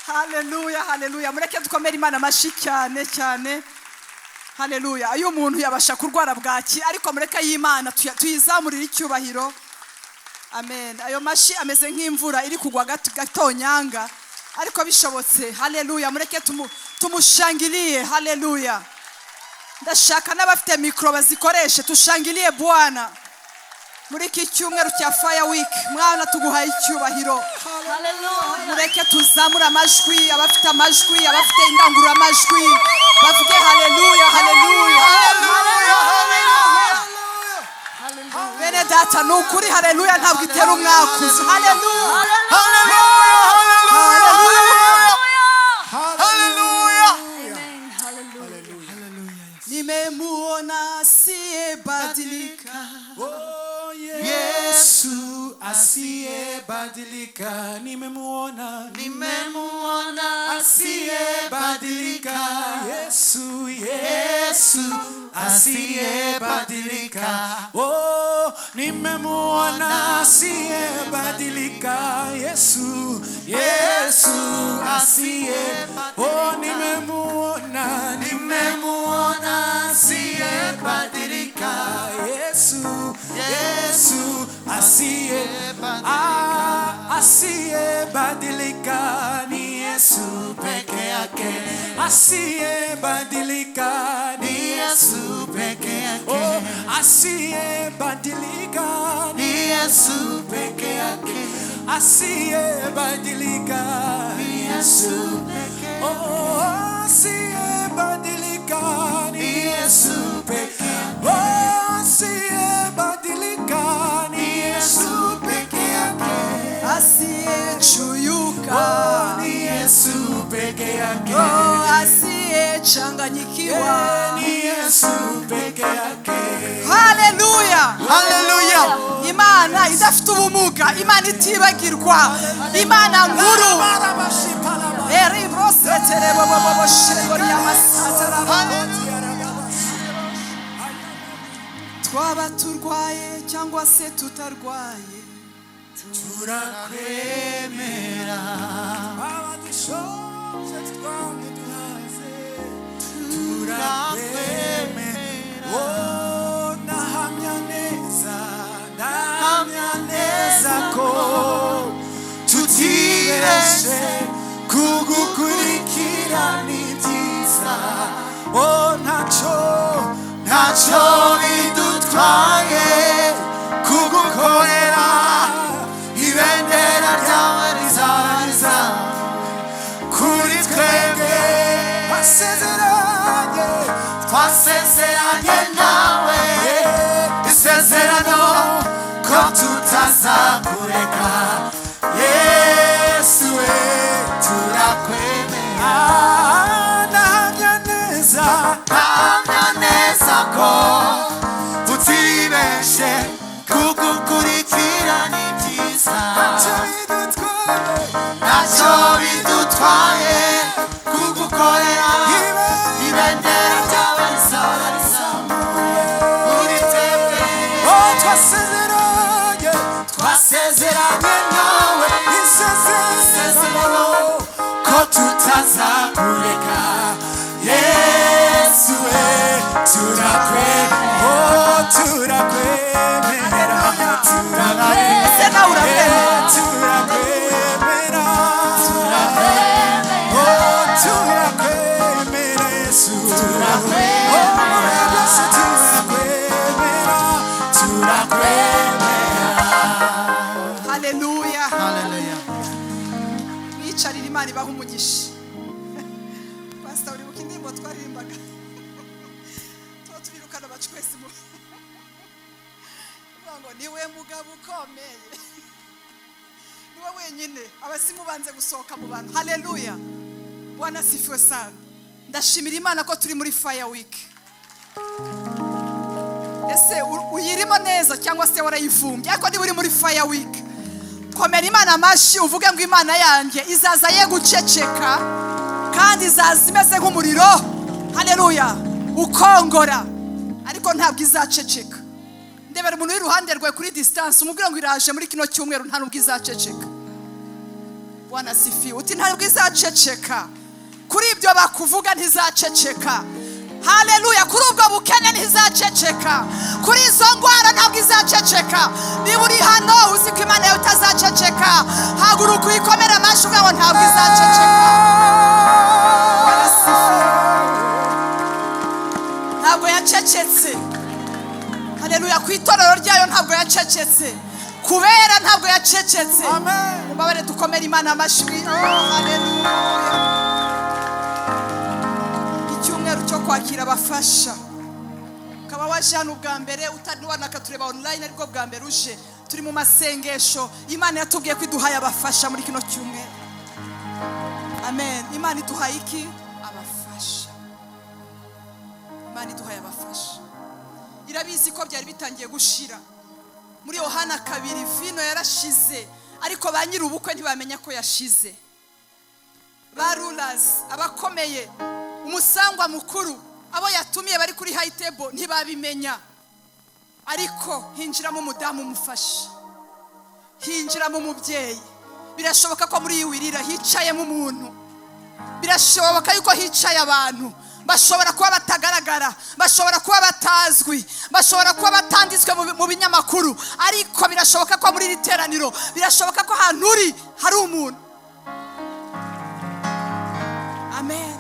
Haleluya, haleluya! Mureke dukomere Imana amashyi cyane cyane. Haleluya! Iyo umuntu yabasha kurwara bwaki, ariko mureke y'Imana tuyizamurire icyubahiro. Amen. Ayo mashyi ameze nk'imvura iri kugwa gatonyanga, ariko bishobotse. Haleluya! Mureke tumushangiliye. Haleluya! Ndashaka n'abafite mikoro bazikoreshe, tushangilie Bwana muri iki cyumweru cya Fire Week. Mwana, tuguhaye icyubahiro. Mureke tuzamure amajwi, abafite amajwi, abafite indangururamajwi bavuge haleluya, haleluya. Bene data, ni ukuri, haleluya ntabwo itera umwakuzi. Haleluya! Haleluya! Haleluya! Nimemuona asiyebadilika. Oh, Yesu asiyebadilika, nimemuona, Nimemuona asiyebadilika, Yesu, Yesu asiyebadilika. Oh, nimemuona asiyebadilika, Yesu, Yesu asiye. Oh, nimemuona, nimemuona asiyebadilika, Yesu, Yesu asiye, ah, asiyebadilika ni Yesu peke yake, asiyebadilika ni Yesu peke yake. Oh, asiyebadilika ni Yesu peke yake. Asiyebadilika ni Yesu peke. Oh, asiyebadilika ni Yesu peke yake. Oh, asiyebadilika ni Yesu peke yake. Asiyechuyuka. Oh, ni Yesu peke yake. Oh, asiyechanganyikiwa. Ni Yesu peke yake. Haleluya! Haleluya! Imana idafite ubumuga, Imana itibagirwa, Imana nkuru. Eribrosetereboboboshegoriamasataraba. Twaba turwaye cyangwa se tutarwaye, Turakwemera. Twaba dushonje, twamye duhaze, turakwemera. Oh, ndahamya neza, ndahamya neza ko tutibeshe, kugukurikira ni byiza. Oh, ntacyo, Ntacyo bidutwaye kugukorera, ibendera ryawe rizariza kuri twebwe. Wasezeranye, Twasezeranye nawe isezerano ko tutazakureka, Yesu we, turakwemera. Ah, ndahamya neza, Hamya neza ko tutibeshe, kugukurikira ni byiza. Ntacyo bidutwaye, Ntacyo bidutwaye kugukorera, ibendera ryawe rizahora rizamuye kuri twebwe. Oh, twasezeranye, Twasezeranye nawe isezerano ko tutazakureka, Yesu we, turakwe. Oh, turakwemera, turakwemera. Ese nawe urabyemera? Turakwemera, oh, turakwemera Yesu, oh, muri byose turakwemera, turakwemera. Haleluya! Haleluya. Mwicarira, Imana ibaha umugisha. Pasita, uribuka indirimbo twaririmbaga tuba tubirukana abacwezi mu tuvuga ngo niwe mugabo ukomeye, niwe wenyine, abazimu banze gusohoka mu bantu? Haleluya! Bwana asifiwe sana. Ndashimira Imana ko turi muri Fire Week. Ese uyirimo neza cyangwa se warayivumbye? Ariko niba uri muri Fire Week, komera Imana amashyi, uvuge ngo Imana yanjye izaza ye guceceka, kandi izaza imeze nk'umuriro, haleluya, ukongora, ariko ntabwo izaceceka. Ndebera umuntu uri iruhande rwawe kuri distance, umubwira ngo iraje muri kino cyumweru, nta nubwo izaceceka. Bwana asifiwe. Uti ntabwo izaceceka. Kuri ibyo bakuvuga ntizaceceka. Haleluya. Kuri ubwo bukene ntizaceceka. Kuri izo ndwara ntabwo izaceceka. Niba uri hano uzi ko Imana yawe itazaceceka, haguruka uyikomere amashyi uvuga ngo ntabwo izaceceka. Bwana asifiwe. Ntabwo yacecetse. Haleluya. Ku itorero ryayo ntabwo yacecetse. Kubera ntabwo yacecetse. Amen. Mubabare dukomere Imana amashyi. Oh, haleluya. Icyumweru cyo kwakira abafasha. Ukaba waje hano ubwa mbere, utari wanakatureba online ariko bwa mbere uje, turi mu masengesho. Imana yatubwiye ko iduhaye abafasha muri kino cyumweru. Amen. Imana iduhaye iki? Abafasha. Imana iduhaye abafasha. Irabizi ko byari bitangiye gushira. Muri Yohana 2 vino yarashize, ariko ba nyiri ubukwe ntibamenya ko yashize. Ba rulers, abakomeye, umusangwa mukuru, abo yatumiye bari kuri high table ntibabimenya. Ariko hinjiramo umudamu umufasha, hinjiramo umubyeyi. Birashoboka ko muri iyi wirira hicayemo umuntu. Birashoboka yuko hicaye abantu bashobora kuba batagaragara, bashobora kuba batazwi, bashobora kuba batanditswe mu binyamakuru, ariko birashoboka ko muri iri teraniro, birashoboka ko ahantu uri hari umuntu. Amen.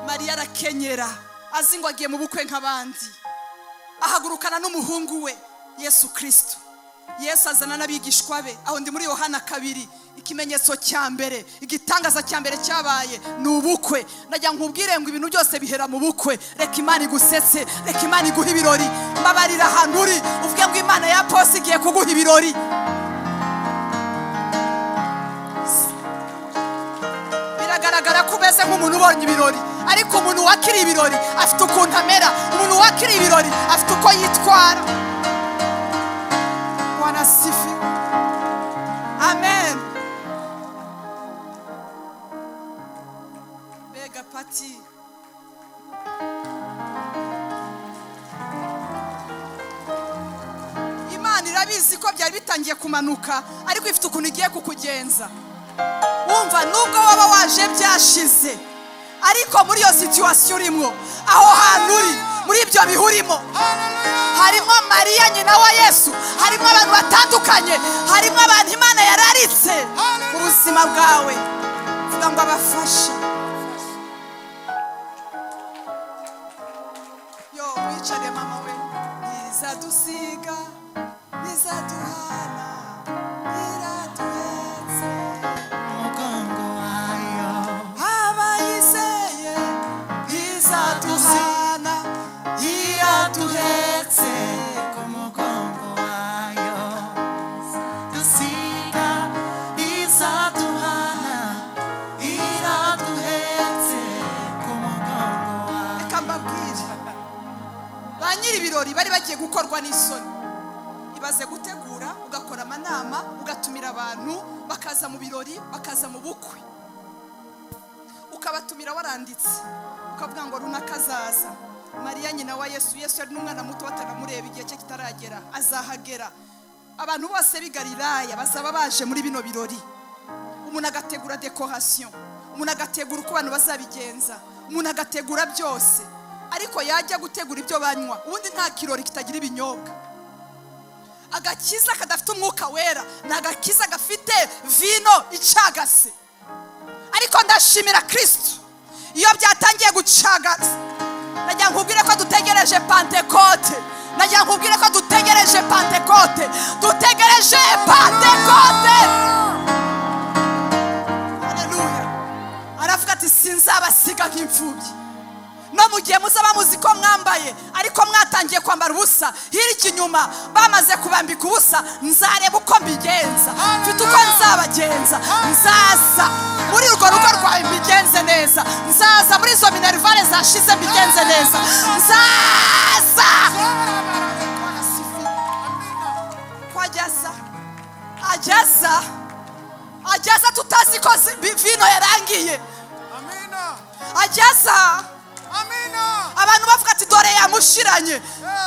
Mariya arakenyera, azi ngo agiye mu bukwe nk'abandi. Ahagurukana n'umuhungu we Yesu Kristo. Yesu azana n'abigishwa be. Aho ndi muri Yohana 2. Ikimenyetso cya mbere, igitangaza cya mbere cyabaye ni ubukwe. Najya nkubwire ngo ibintu byose bihera mu bukwe. Reka Imana igusetse, reka Imana iguhe ibirori. Mbabarira ahantu uri uvuge ngo Imana ya Posi igiye kuguha ibirori. Biragaragara ko umeze nk'umuntu ubonye ibirori, ariko umuntu wakiriye ibirori afite ukuntu amera. Umuntu wakiriye ibirori afite uko yitwara. Bwana asifiwe. Amen. Mbega pati. Imana irabizi ko byari bitangiye kumanuka, ariko ifite ukuntu igiye kukugenza. Wumva nubwo waba waje byashize, ariko muri iyo situation urimo, aho hantu uri, muri ibyo bihurimo, harimo Mariya nyina wa Yesu, harimo abantu batandukanye, harimo abantu Imana yararitse mu buzima bwawe. Vuga ngo abafasha. Yo wicare mama we. Ntizadusiga, ntizaduhana, iraduhetse Mugongo wayo. Abayizeye ntizaduhana, iraduhetse ku mugongo wayo. Dusiga, izaduhana, iraduhetse ku mugongo wayo. Reka mbabwire, ba nyiri ibirori bari bagiye gukorwa n'isoni. Ibaze gutegura, ugakora amanama, ugatumira abantu bakaza mu birori, bakaza mu bukwe, ukabatumira waranditse, ukavuga ngo runaka azaza. Mariya nyina wa Yesu, Yesu yari n'umwana muto bataramureba, igihe cye kitaragera, azahagera. Abantu bose b'i Galilaya bazaba baje muri bino birori. Umuntu agategura decoration, umuntu agategura uko abantu bazabigenza, umuntu agategura byose, ariko yajya gutegura ibyo banywa. Ubundi nta kirori kitagira ibinyobwa. Agakiza kadafite umwuka wera ni agakiza gafite vino icagase. Ariko ndashimira Kristo iyo byatangiye gucagasa. Najya nkubwire ko dutegereje Pentekote. Najya nkubwire ko dutegereje Pentekote. Dutegereje Pentekote. Haleluya. Aravuga ati sinzabasiga nk'imfubyi. No mu gihe muzaba muzi ko mwambaye, ariko mwatangiye kwambara ubusa, hirya inyuma bamaze kubambika ubusa, nzareba uko mbigenza. Mfite uko nzabagenza. Nzaza muri urwo rugo rwawe mbigenze neza. Nzaza muri izo minervale zashize mbigenze neza. Nzaza. Kwageza ageza ageza tutazi ko vino yarangiye. Ageza abantu bavuga ati dore yamushiranye.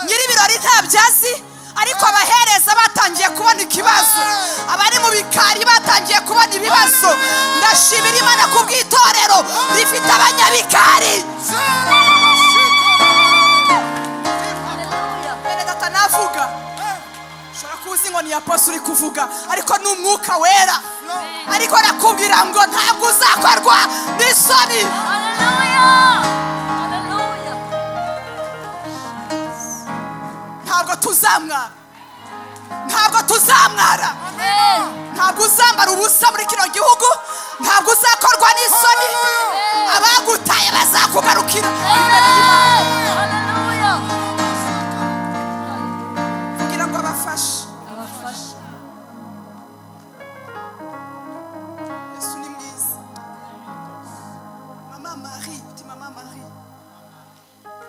Nyiri ibirori ntabyo azi, Ariko abahereza batangiye kubona ikibazo, abari mu bikari batangiye kubona ibibazo. Ndashimira Imana ku bw'itorero rifite abanyabikari. Bene data, navuga ushobora kuba uzi ngo ni aposo uri kuvuga, ariko ni Umwuka Wera. Ariko arakubwira ngo ntabwo uzakorwa n'isoni. Hallelujah. Hallelujah. Ntabwo tuzamwara, ntabwo tuzamwara. Amen. Ntabwo uzambara ubusa muri kino gihugu, ntabwo uzakorwa n'isoni. Abagutaye bazakugarukira. Amen. Hallelujah. Kugira ngo abafashe. Abafasha. Yesu ni mwiza. Mama Marie, uti mama Marie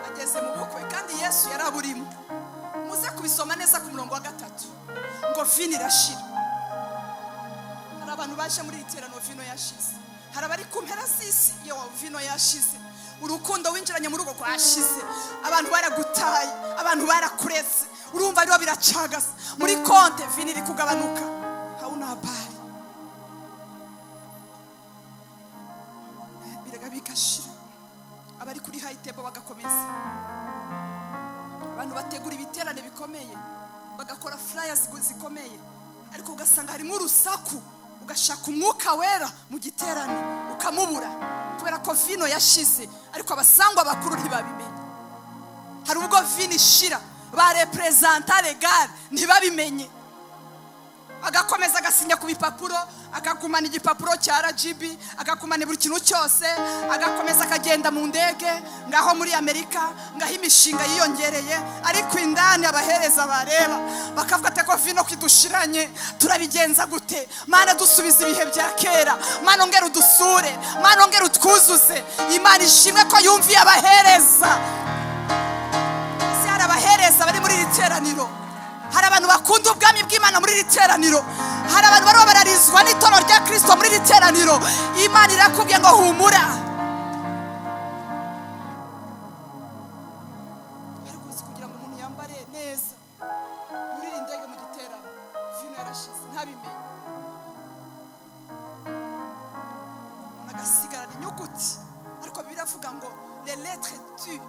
ageze mu bukwe kandi Yesu yaraburimo. Muze kubisoma neza ku murongo wa 3, ngo vino irashira. Hari abantu baje muri iri teraniro vino yashize, hari abari ku mpera z'isi iyo vino yashize. Urukundo winjiranye mu rugo rwashize, abantu baragutaye, abantu barakuretse, urumva rero biracagase. Muri konte vino iri kugabanuka, hauna habari, birega bigashira. Abari kuri high table bagakomeza. Abantu bategura ibiterane bikomeye, bagakora flyers zikomeye, ariko ugasanga harimo urusaku, ugashaka Umwuka Wera mu giterane ukamubura kubera ko vino yashize. Ariko abasangwa bakuru ntibabimenye. Hari ubwo vino ishira, ba représentant légal ntibabimenye, agakomeza agasinya ku bipapuro, akagumana igipapuro cya RGB, akagumana buri kintu cyose, agakomeza akagenda mu ndege ngaho muri Amerika, ngaho imishinga yiyongereye, ariko indani abahereza bareba bakavuga ati: "Ko vino kidushiranye, turabigenza gute? Mana, dusubiza ibihe bya kera. Mana, ongera udusure. Mana, ongera utwuzuze." Imana ishimwe ko yumviye abahereza. Ese hari abahereza bari muri iri teraniro? Hari abantu bakunda ubwami bw'Imana muri iri teraniro? Hari abantu bariho bararizwa n'itorero rya Kirisito muri iri teraniro? Imana irakubwiye ngo humura. Ariko uzi kugira ngo umuntu yambare neza, yurire indege mu giterane, vino yarashize ntabimenye, umuntu agasigarana inyuguti. Ariko biravuga ngo les lettres tuent,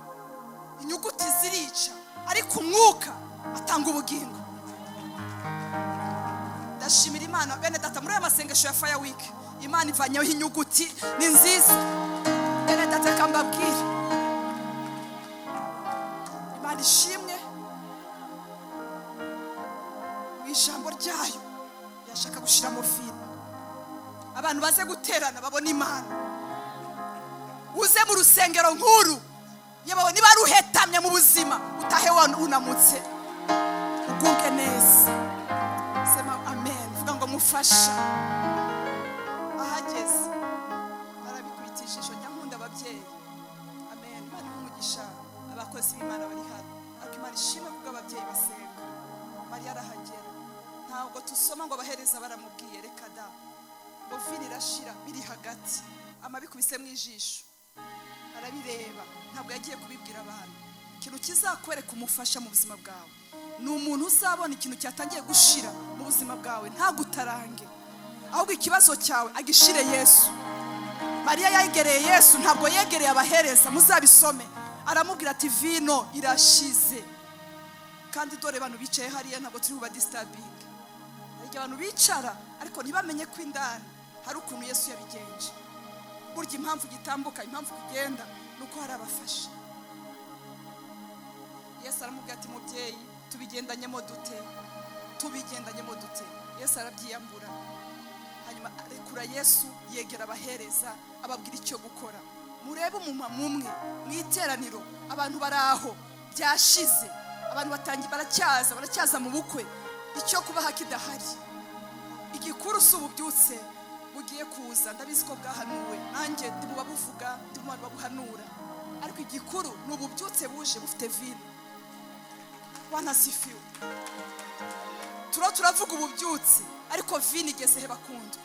inyuguti zirica, ariko Umwuka atanga ubugingo. Ndashimira Imana, bene data, muri aya masengesho ya Fire Week Imana ivanyeho inyuguti, ni nziza. Bene data, reka mbabwire, Imana ishimwe, mu ijambo ryayo yashaka gushyiramo vino, abantu baze guterana babona Imana. Uze mu rusengero nkuru yewe, niba ruhetamye mu buzima, utahe unamutse, ugubwe neza. Sema amen. Vuga ngo mufasha. Ahageze arabikubita ijisho. Njya nkunda ababyeyi. Amen. Imana iha umugisha abakozi b'Imana bari hano, ariko Imana ishimwe kubwo ababyeyi basenga. Mariya arahagera. Ntabwo tusoma ngo abahereza baramubwiye, reka da. Ngo vino irashira, biri hagati, amabikubise mu ijisho arabireba, ntabwo yagiye kubibwira abantu. Ikintu kizakwereka umufasha mu buzima bwawe ni umuntu uzabona ikintu cyatangiye gushira mu buzima bwawe ntagutarange, ahubwo ikibazo cyawe agishire Yesu. Mariya yegereye Yesu, ntabwo yegereye abahereza. Muzabisome. Aramubwira ati: "Vino irashize." Kandi dore abantu bicaye hariya, ntabwo turi bubadisturbinge. Hari igihe abantu bicara ariko ntibamenye ko indani hari ukuntu Yesu yabigenje. Burya impamvu gitambuka, impamvu kugenda, ni uko hari abafasha. Yesu aramubwira ati: "Mubyeyi, tubigendanyemo dute? Tubigendanyemo dute?" Yesu arabyiyambura, hanyuma arekura Yesu, yegera abahereza, ababwira icyo gukora. Murebe umumama umwe mu iteraniro, abantu bari aho byashize, abantu batangiye baracyaza, baracyaza mu bukwe, icyo kubaha kidahari. Igikuru si ububyutse bugiye kuza, ndabizi ko bwahanuwe, nanjye ndi mu babuvuga, ndi mu bantu babuhanura, ariko igikuru ni ububyutse buje bufite vino. Bwana asifiwe. Turavuga ububyutse, ariko vino igeze he? Bakundwa,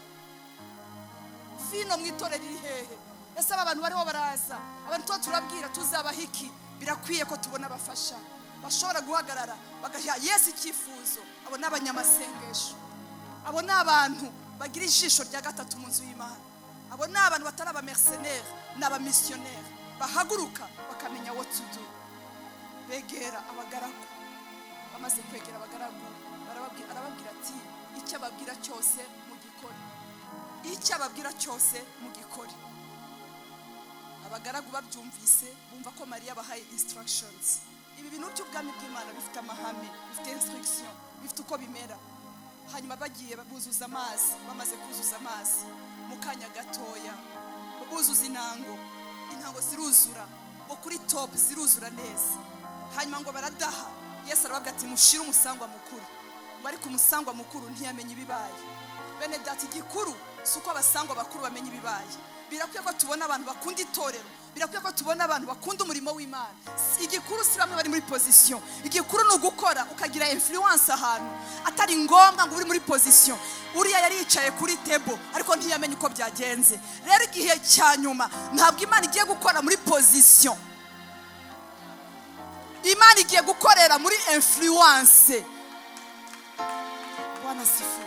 vino mu itorero iri hehe? Ese aba bantu bariho baraza, abantu tuba turabwira, tuzabaha iki? Birakwiye ko tubona abafasha. Bashobora guhagarara bagaha Yesu icyifuzo. Abo ni abanyamasengesho, abo ni abantu bagira ijisho rya gatatu mu nzu y'Imana, abo ni abantu batari abamercenaire, ni abamisiyoneri bahaguruka bakamenya what to do. Begera abagaragu. Bamaze kwegera abagaragu, arababwira ati: "Icyo ababwira cyose mugikore, icyo ababwira cyose mugikore." Abagaragu babyumvise, bumva ko Mariya abahaye instructions. Ibi bintu by'ubwami bw'Imana bifite amahame, bifite instruction, bifite uko bimera. Hanyuma bagiye buzuza amazi. Bamaze kuzuza amazi, mu kanya gatoya buzuza intango, intango ziruzura ngo kuri top, ziruzura neza. Hanyuma ngo baradaha. Yesu arababwira ati: "Mushire umusangwa mukuru." Ngo ariko umusangwa mukuru ntiyamenye ibibaye. Bene data, igikuru si uko abasangwa bakuru bamenya ibibaye. Birakwiye ko tubona abantu bakunda itorero, birakwiye ko tubona abantu bakunda umurimo w'Imana. Igikuru si bamwe bari muri position. Igikuru ni ugukora ukagira influence ahantu atari ngombwa ngo uri muri position. Uriya yari yicaye kuri table, ariko ntiyamenye uko byagenze. Rero igihe cya nyuma, ntabwo Imana igiye gukora muri position, Imana igiye gukorera muri influence. Bwana sifu.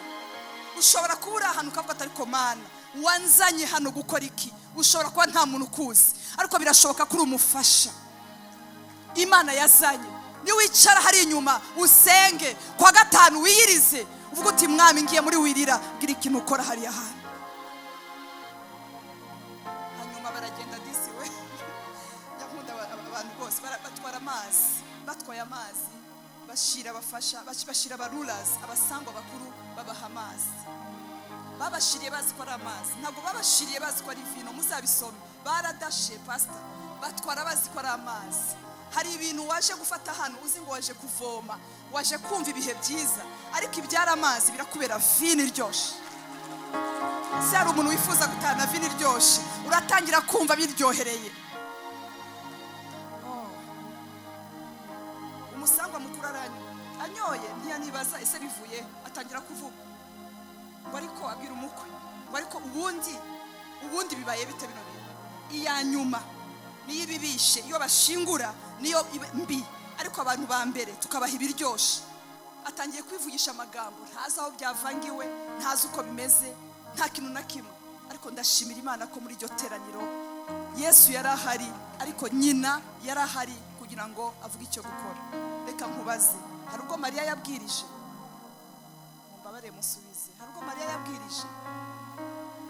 Ushobora kuba uri ahantu ukavuga ati: "Ariko Mana, wanzanye hano gukora iki?" Ushobora kuba nta muntu ukuzi, ariko birashoboka ko uri umufasha Imana yazanye. Niwicara hari inyuma usenge kwa gatanu, wiyirize, uvuga uti: "Mwami, ngiye muri wirira, gira ikintu ukora hariya hantu." Hanyuma baragenda. Disi we, nyakunda abantu bose batwara amazi. Batwaye amazi, bashira abafasha, bashira abarulazi, abasangwa bakuru, babaha amazi. Babashiriye bazi ko ari amazi, ntabwo babashiriye bazi ko ari vino. Muzabisome. Baradashe pasita, batwara bazi ko ari amazi. Hari ibintu waje gufata hano, uzi ngo waje kuvoma, waje kumva ibihe byiza, ariko ibyari amazi birakubera vino iryoshye. Se hari umuntu wifuza gutahana vino iryoshye? Uratangira kumva biryohereye. Oh. Umusangwa mukuru aranywa, anyoye ntiyanibaza ese bivuye. Atangira kuvuga ngo ariko, abwira umukwe ngo: "Ariko ubundi bibaye bite bino bintu?" Iya nyuma niyo ibibishe, iyo bashingura niyo mbi, ariko abantu ba mbere tukabaha ibiryoshe. Atangiye kwivugisha amagambo, ntazi aho byavangiwe, ntazi uko bimeze, nta kintu na kimwe. Ariko ndashimira Imana ko muri iryo teraniro Yesu yari ahari, ariko nyina yari ahari kugira ngo avuge icyo gukora. Reka nkubaze, hari ubwo Mariya yabwirije? Mumbabare musubize. Hari ubwo Mariya yabwirije?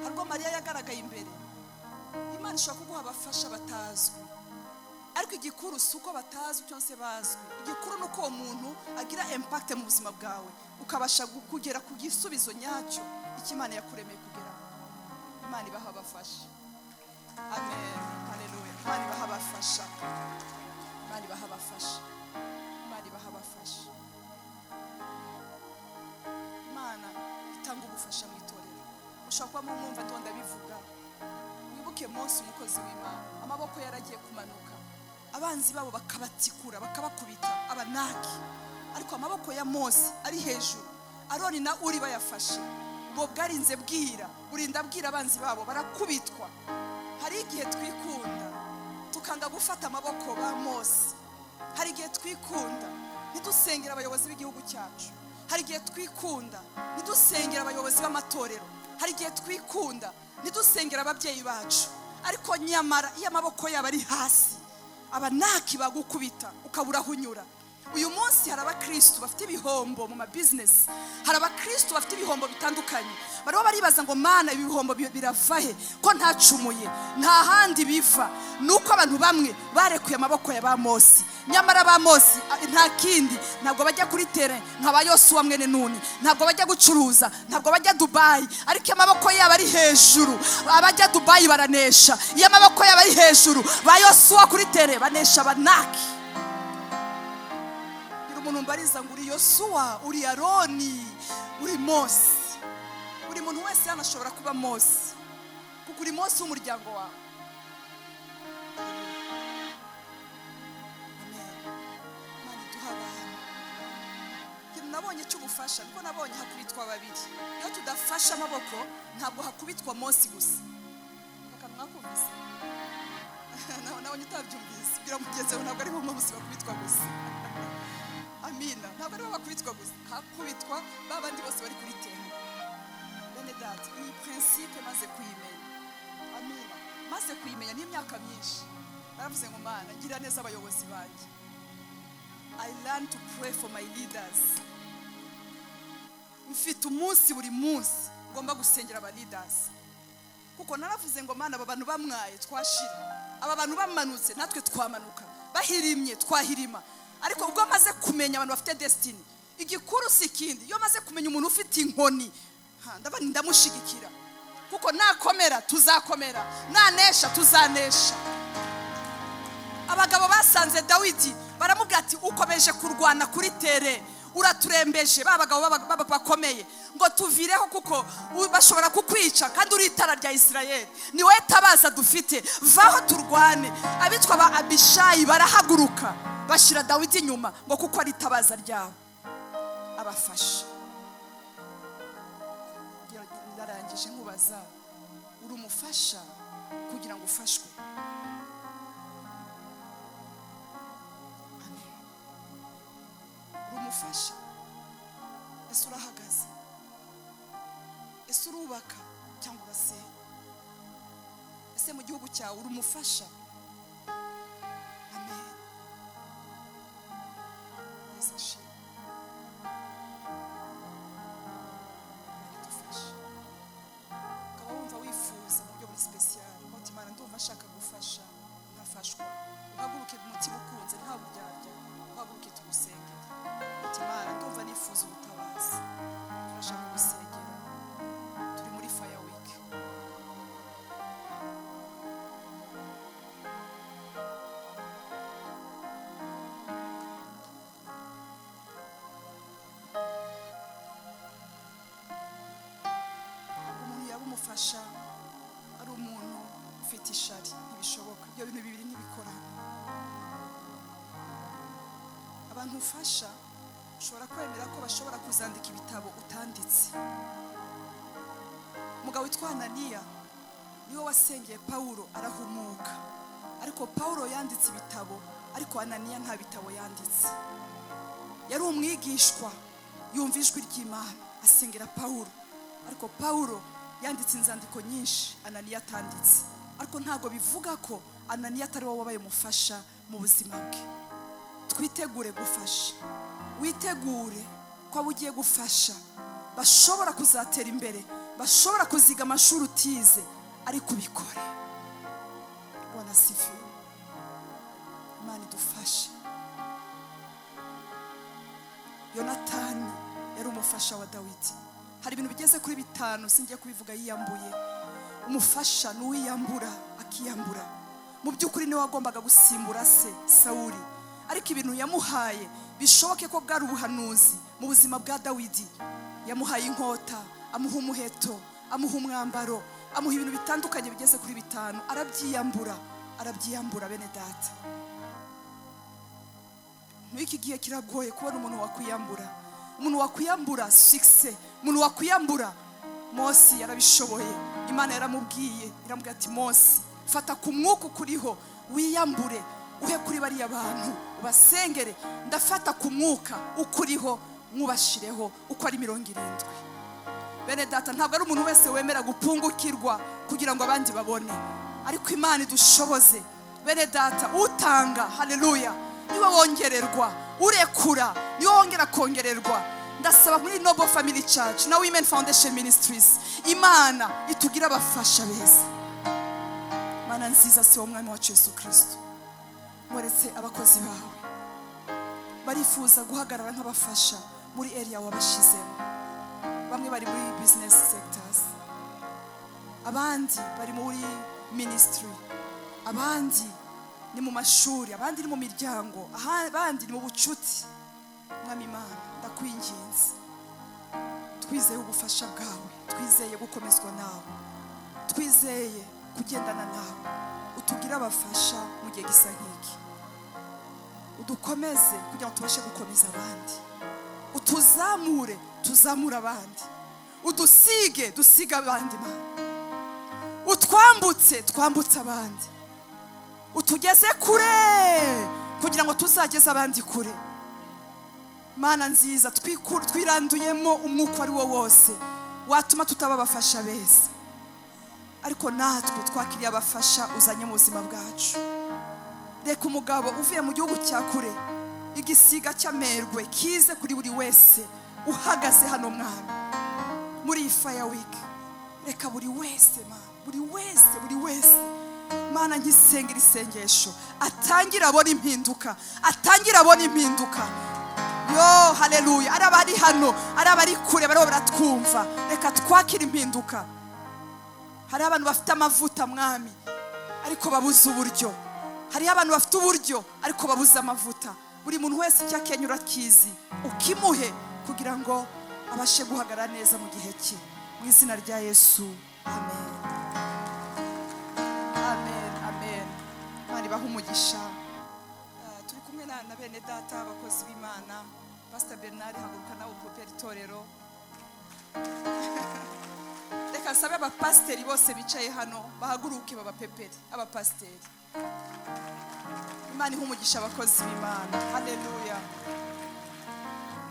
Hari ubwo Mariya yagaragaye imbere? Imana ishobora kuguha abafasha batazwi, ariko igikuru si uko batazwi cyangwa se bazwi. Igikuru ni uko uwo muntu agira impact mu buzima bwawe, ukabasha kugera ku gisubizo nyacyo icyo Imana yakuremeye kugeraho. Imana ibaha abafasha. Amen, haleluya. Imana ibaha abafasha, Imana ibaha abafasha, Imana ibaha abafasha. Imana itanga ubufasha mu itorero. Ushobora kuba mwumva ndiho ndabivuga. Wibuke Mose, umukozi w'Imana, amaboko yaragiye kumanuka, abanzi babo bakabatikura, bakabakubita, abanaki, ariko amaboko ya Mose ari hejuru, Aroni na Uri bayafashe. Ubwo bwarinze bwira, burinda bwira, abanzi babo barakubitwa. Hari igihe twikunda tukanga gufata amaboko ba Mose. Hari igihe twikunda ntidusengere abayobozi b'igihugu cyacu. Hari igihe twikunda ntidusengere abayobozi b'amatorero. Hari igihe twikunda ntidusengere ababyeyi bacu. Ariko nyamara iyo amaboko yabo ari hasi, abanaki bagukubita ukabura aho unyura. Uyu munsi hari abakristu bafite ibihombo mu mabizinesi, hari abakristu bafite ibihombo bitandukanye. Bariho baribaza ngo: "Mana, ibi bihombo birava he ko ntacumuye?" Nta handi biva, ni uko abantu bamwe barekuye amaboko ya ba Mose. Nyamara ba Mose nta kindi, ntabwo bajya kuri terrain nka ba Yosuwa mwene Nuni, ntabwo bajya gucuruza, ntabwo bajya Dubayi, ariko iyo amaboko yabo ari hejuru, abajya Dubayi baranesha. Iyo amaboko yabo ari hejuru, ba Yosuwa kuri terrain banesha abanaki. Gira umuntu mbariza ngo: uri Yosuwa, uri Aroni, uri Mose? Buri muntu wese hano ashobora kuba Mose, kuko uri Mose w'umuryango wawe. Amen. Imana iduha abantu. Ikintu nabonye cy'ubufasha, niko nabonye hakubitwa babiri. Iyo tudafashe amaboko, ntabwo hakubitwa Mose gusa. Akantu mwakumvise? Nawe. Nabonye utabyumvise. Bwira mugenzi wawe, ntabwo ari bo bose bakubitwa gusa. Amina. Ntabwo ari bo bakubitwa gusa, hakubitwa ba bandi bose bari kuri terrain. Bene data, iyi principe maze kuyimenya, amina, maze kuyimenya n'imyaka myinshi, naravuze ngo: "Mana, gira neza abayobozi banjye." I learn to pray for my leaders. Mfite umunsi, buri munsi ngomba gusengera aba leaders, kuko naravuze ngo: "Mana, aba bantu bamwaye twashira, aba bantu bamanutse natwe twamanuka, bahirimye twahirima." Ariko ubwo maze kumenya abantu bafite destiny, igikuru si ikindi. Iyo maze kumenya umuntu ufite inkoni, ha, ndaba ndamushigikira, kuko nakomera tuzakomera, nanesha tuzanesha. Abagabo basanze Dawidi baramubwira ati: "Ukomeje kurwana kuri terrain, uraturembeje." Ba bagabo bakomeye ngo: "Tuvireho, kuko bashobora kukwica, kandi uri itara rya Isirayeli, ni wowe tabaza dufite, vaho turwane." Abitwa ba Abishayi barahaguruka, bashyira Dawidi inyuma ngo kuko ari itabaza ryabo. Abafasha. Ndarangije nkubaza: uri umufasha kugira ngo ufashwe? Amen. Uri umufasha? Ese urahagaze? Ese urubaka cyangwa urasenya? Ese mu gihugu cyawe uri umufasha? Amen. Yesu ashimwe. Imana idufashe. Ukaba wumva wifuza mu buryo buri spécial uti: "Imana, ndumva nshaka gufasha nkafashwa," uhaguruke mu mutima ukunze, nta buryarya, uhaguruke tugusengere. Uti: "Imana, ndumva nifuza ubutabazi," turashaka gusengera. Turi muri fire week. Ntabwo umuntu yaba umufasha ari umuntu ufite ishari, ntibishoboka. Ibyo bintu bibiri ntibikorana. Abantu ufasha ushobora kwemera ko bashobora kuzandika ibitabo utanditse. Umugabo witwa Ananiya niwe wasengeye Pawulo arahumuka, ariko Pawulo yanditse ibitabo, ariko Ananiya nta bitabo yanditse. Yari umwigishwa, yumva ijwi ry'Imana, asengera Pawulo, ariko Pawulo yanditse inzandiko nyinshi Ananiya atanditse. Ariko ntabwo bivuga ko Ananiya atari wowe wabaye umufasha mu buzima bwe. Twitegure gufasha. Witegure ko abo ugiye gufasha bashobora kuzatera imbere, bashobora kuziga amashuri utize, ariko ubikore. Bwana asifiwe. Imana idufashe. Yonatani yari umufasha wa Dawidi. Hari ibintu bigeze kuri bitanu, singiye kubivuga, yiyambuye. Umufasha ni uwiyambura, akiyambura. Mu by'ukuri niwe wagombaga gusimbura se Sawuli, ariko ibintu yamuhaye bishoboke ko bwari ubuhanuzi mu buzima bwa Dawidi. Yamuhaye inkota, amuha umuheto, amuha umwambaro, amuha ibintu bitandukanye bigeze kuri bitanu, arabyiyambura, arabyiyambura. Bene data, muri iki gihe kiragoye kubona umuntu wakwiyambura, umuntu wakwiyambura succès, umuntu wakwiyambura. Mose yarabishoboye. Imana yaramubwiye, iramubwira ati: "Mose, fata ku mwuka ukuriho, wiyambure, uhe kuri bariya bantu, ubasengere. Ndafata ku mwuka ukuriho mwubashireho uko ari 70." Bene data, ntabwo ari umuntu wese wemera gupungukirwa kugira ngo abandi babone, ariko Imana idushoboze. Bene data, utanga, haleluya, niwe wongererwa, urekura niwe wongera kongererwa. Ndasaba muri Noble Family Church na Women Foundation Ministries, Imana itugire abafasha beza. Mana nziza, si wowe Mwami wacu Yesu Kirisito, mweretse abakozi bawe barifuza guhagarara nk'abafasha muri area wabashizemo. Bamwe bari muri business sectors, abandi bari muri ministry, abandi ni mu mashuri, abandi ni mu miryango, abandi ni mu bucuti. Mwami Imana, ndakwinginze, twizeye ubufasha bwawe, twizeye gukomezwa nawe, twizeye kugendana nawe. Utugire abafasha mu gihe gisa nk'iki, udukomeze kugira ngo tubashe gukomeza abandi, utuzamure tuzamure abandi, udusige dusige abandi, Mana, utwambutse twambutse abandi. Utugeze kure kugira ngo tuzageze abandi kure. Mana nziza, twiranduyemo umwuka ari wo wose watuma tutaba abafasha beza, ariko natwe twakiriye abafasha uzanye mu buzima bwacu. Reka umugabo uvuye mu gihugu cya kure, igisiga cy'amerwe kize kuri buri wese uhagaze hano, Mwami, muri iyi Fire Week. Reka buri wese, Mana, buri wese, buri wese, Mana, nkisengera isengesho, atangire abone impinduka, atangire abone impinduka. Yo, haleluya! Ari abari hano, ari abari kure bariho baratwumva, reka twakire impinduka. Hariho abantu bafite amavuta, Mwami, ariko babuze uburyo. Hariho abantu bafite uburyo ariko babuze amavuta. Buri muntu wese icyo akenye urakizi, ukimuhe kugira ngo abashe guhagarara neza mu gihe cye. Mu izina rya Yesu, amen, amen, amen. Imana ibahe umugisha. Turi kumwe na bene data abakozi b'Imana. Pastor Bernard, haguruka nawe upopera itorero. Reka nsabe abapasiteri bose bicaye hano bahaguruke babapepere abapasiteri. Imana ihe umugisha abakozi b'Imana. Haleluya,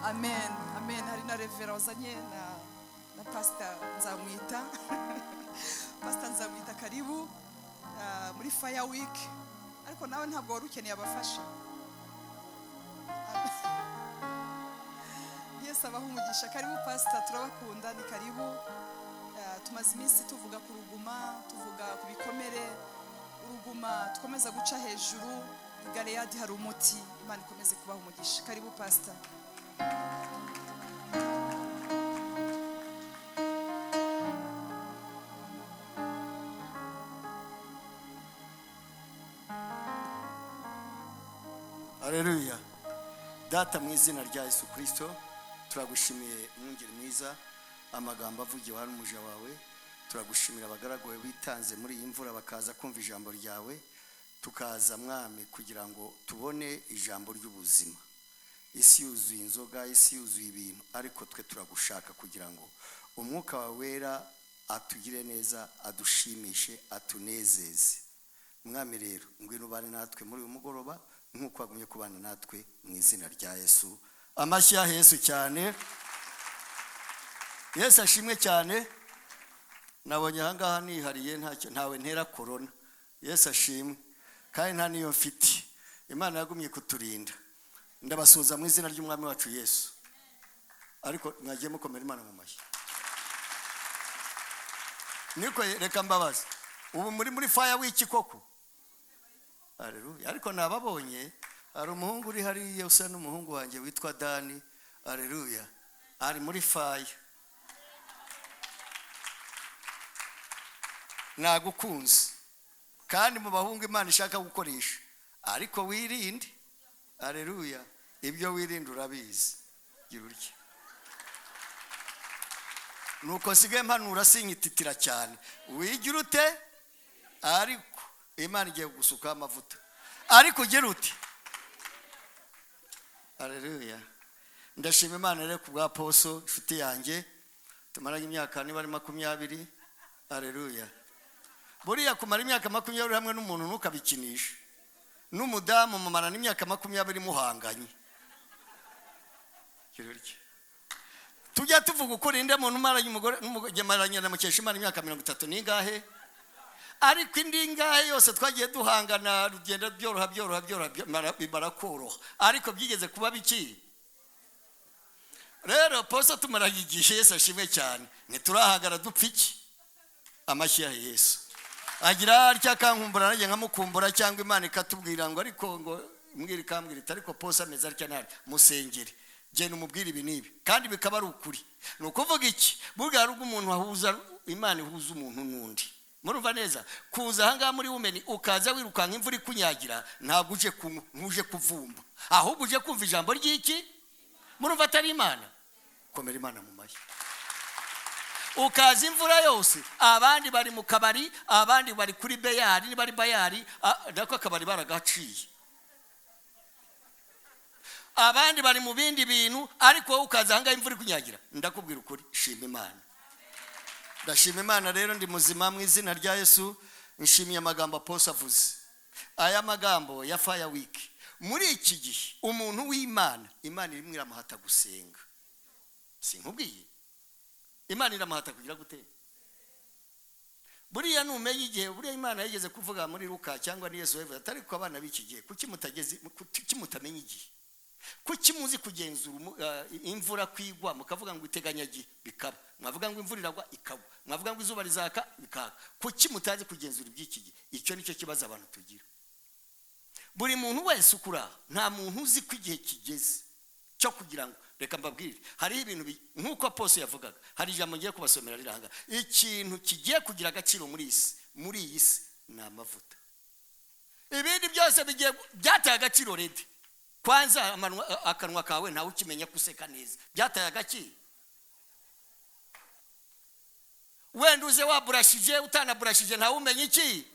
amen, amen. Hari na revera wazanye na pastor Nzamwita. Pastor Nzamwita, karibu muri Fire Week. Ariko nawe ntabwo wari ukeneye abafasha. Yesu abaha umugisha. Karibu pastor, turabakunda, ni karibu. Tumaze iminsi tuvuga ku ruguma, tuvuga ku bikomere, uruguma dukomeza guca hejuru. I Galeyadi hari umuti. Imana ikomeze kubaha umugisha. Karibu pastor. Haleluya! Data, mu izina rya Yesu Kirisito, turagushimiye mwungeri mwiza, amagambo avugiwe hano umuja wawe. Turagushimira abagaragu bawe bitanze muri iyi mvura bakaza kumva ijambo ryawe. Tukaza, Mwami, kugira ngo tubone ijambo ry'ubuzima. Isi yuzuye inzoga, isi yuzuye ibintu, ariko twe turagushaka kugira ngo umwuka wawe wera atugire neza, adushimishe, atunezeze. Mwami rero, ngwino ubane natwe muri uyu mugoroba nk'uko wagumye kubana natwe, mu izina rya Yesu. Amashyi ya Yesu cyane. Yesu ashimwe cyane. Nabonye ahangaha nihariye, ntacyo, ntawe ntera korona. Yesu ashimwe, kandi nta niyo mfite. Imana yagumye kuturinda. Ndabasuhuza mu izina ry'Umwami wacu Yesu. Ariko mwagiye mukomera Imana mu mashyi. Niko, reka mbabaza, ubu muri fire week koko? Haleluya! Ariko nababonye, hari umuhungu uri hariya usa n'umuhungu wanjye witwa Dani. Haleluya, ari muri fire. Nagukunze, kandi mu bahungu Imana ishaka gukoresha, ariko wirinde. Haleluya, ibyo wirinde urabizi. Gira utya. Nuko nsigaye mpanura, sinkititira cyane. Wigira ute? Ariko Imana igiye gusukaho amavuta, ariko ugira ute? Haleluya! Ndashima Imana rero ku bwa poso, inshuti yanjye tumaranye imyaka niba ari 20. Haleluya! Buriya kumara imyaka 20 hamwe n'umuntu, ntukabikinishe. N'umudamu mumarana imyaka 20 muhanganye. Gira utya. Tujya tuvuga ukuri. Inde muntu umaranye umugore n'umugore na Mukeshimana imyaka 30 n'ingahe? Ariko indi ngahe yose twagiye duhangana, rugenda byoroha, byoroha, byoroha, bimara koroha, ariko byigeze kuba biki. Rero poso tumaranye igihe. Yesu ashimwe cyane. Ntiturahagara dupfa iki. Amashyi ya Yesu. Agira atya akankumbura, nanjye nkamukumbura, cyangwa Imana ikatubwira ngo ariko ngo mbwira, ikambwira iti: "Ariko poso ameze atya ntari, musengere, genda umubwire ibi n'ibi," kandi bikaba ari ukuri. Ni ukuvuga iki? Burya hari ubwo umuntu ahuza, Imana ihuza umuntu n'undi. Murumva neza? Kuza ahangaha muri women, ukaza wirukanka imvura ikunyagira, ntabwo uje kunywa, ntuje kuvumba, ahubwo uje kumva ijambo ry'iki. Murumva atari Imana? Komera Imana mu mashyi. Ukaza imvura yose, abandi bari mu kabari, abandi bari kuri beyari, niba ari bayari, nako akabari baragaciye, abandi bari mu bindi bintu, ariko wowe ukaza ahangaha imvura ikunyagira. Ndakubwira ukuri, shima Imana. Ndashima Imana rero, ndi muzima mu izina rya Yesu. Nshimiye amagambo aposo avuze. Aya magambo ya Fire Week, muri iki gihe umuntu w'Imana, Imana irimo iramuhata gusenga. Sinkubwiye, Imana iramuhata kugira gute? Buriya numenya igihe, buriya Imana yigeze kuvuga muri Luka cyangwa ni Yesu yavuze atari ko abana b'iki gihe, kuki mutageze, kuki mutamenya igihe, kuki muzi kugenzura imvura kwigwa, mukavuga ngo iteganyagihe bikaba, mwavuga ngo imvura iragwa ikagwa, mwavuga ngo izuba rizaka bikaka, kuki mutazi kugenzura iby'iki gihe? Icyo nicyo kibazo abantu tugira. Buri muntu wese ukura, nta muntu uzi ko igihe kigeze cyo kugira ngo, reka mbabwire, hari ibintu nk'uko Apostle yavugaga, hari ijambo ngiye kubasomera riranga ikintu kigiye kugira agaciro muri isi, muri iyi si ni amavuta. Ibindi byose bigiye byataye agaciro rede. Kwanza akanwa kawe ntawe ukimenya kuseka neza, byataye agaciro. Wenda uze waburashije utanaburashije ntawe umenya iki,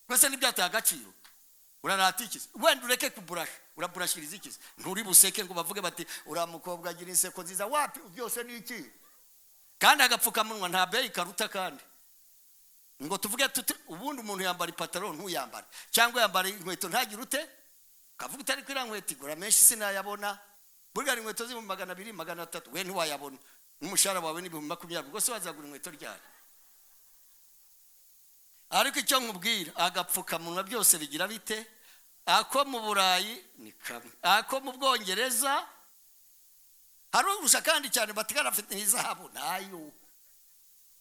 kwese ntibyataye agaciro. Urarata iki? Wenda ureke kuburasha, uraburashiriza iki? Nturi buseke ngo bavuge bati uriya mukobwa agira inseko nziza, wapi, byose ni iki? Kandi agapfukamunwa nta beyi karuta. Kandi ngo tuvuge tuti ubundi umuntu yambara ipataro ntuyambare, cyangwa yambara inkweto ntagire ute, kavuga utari kwira nkweto igura menshi sinayabona. Burya inkweto z'ibihumbi 200 300 we ntiwayabona, n'umushahara wawe ni 20,000, ubwo se wazagura inkweto ryari? Ariko icyo nkubwira, agapfukamunwa byose bigira bite? Ako mu Burayi ni kamwe, ako mu Bwongereza hari urusha kandi cyane, batigana afite n'izahabu nayo.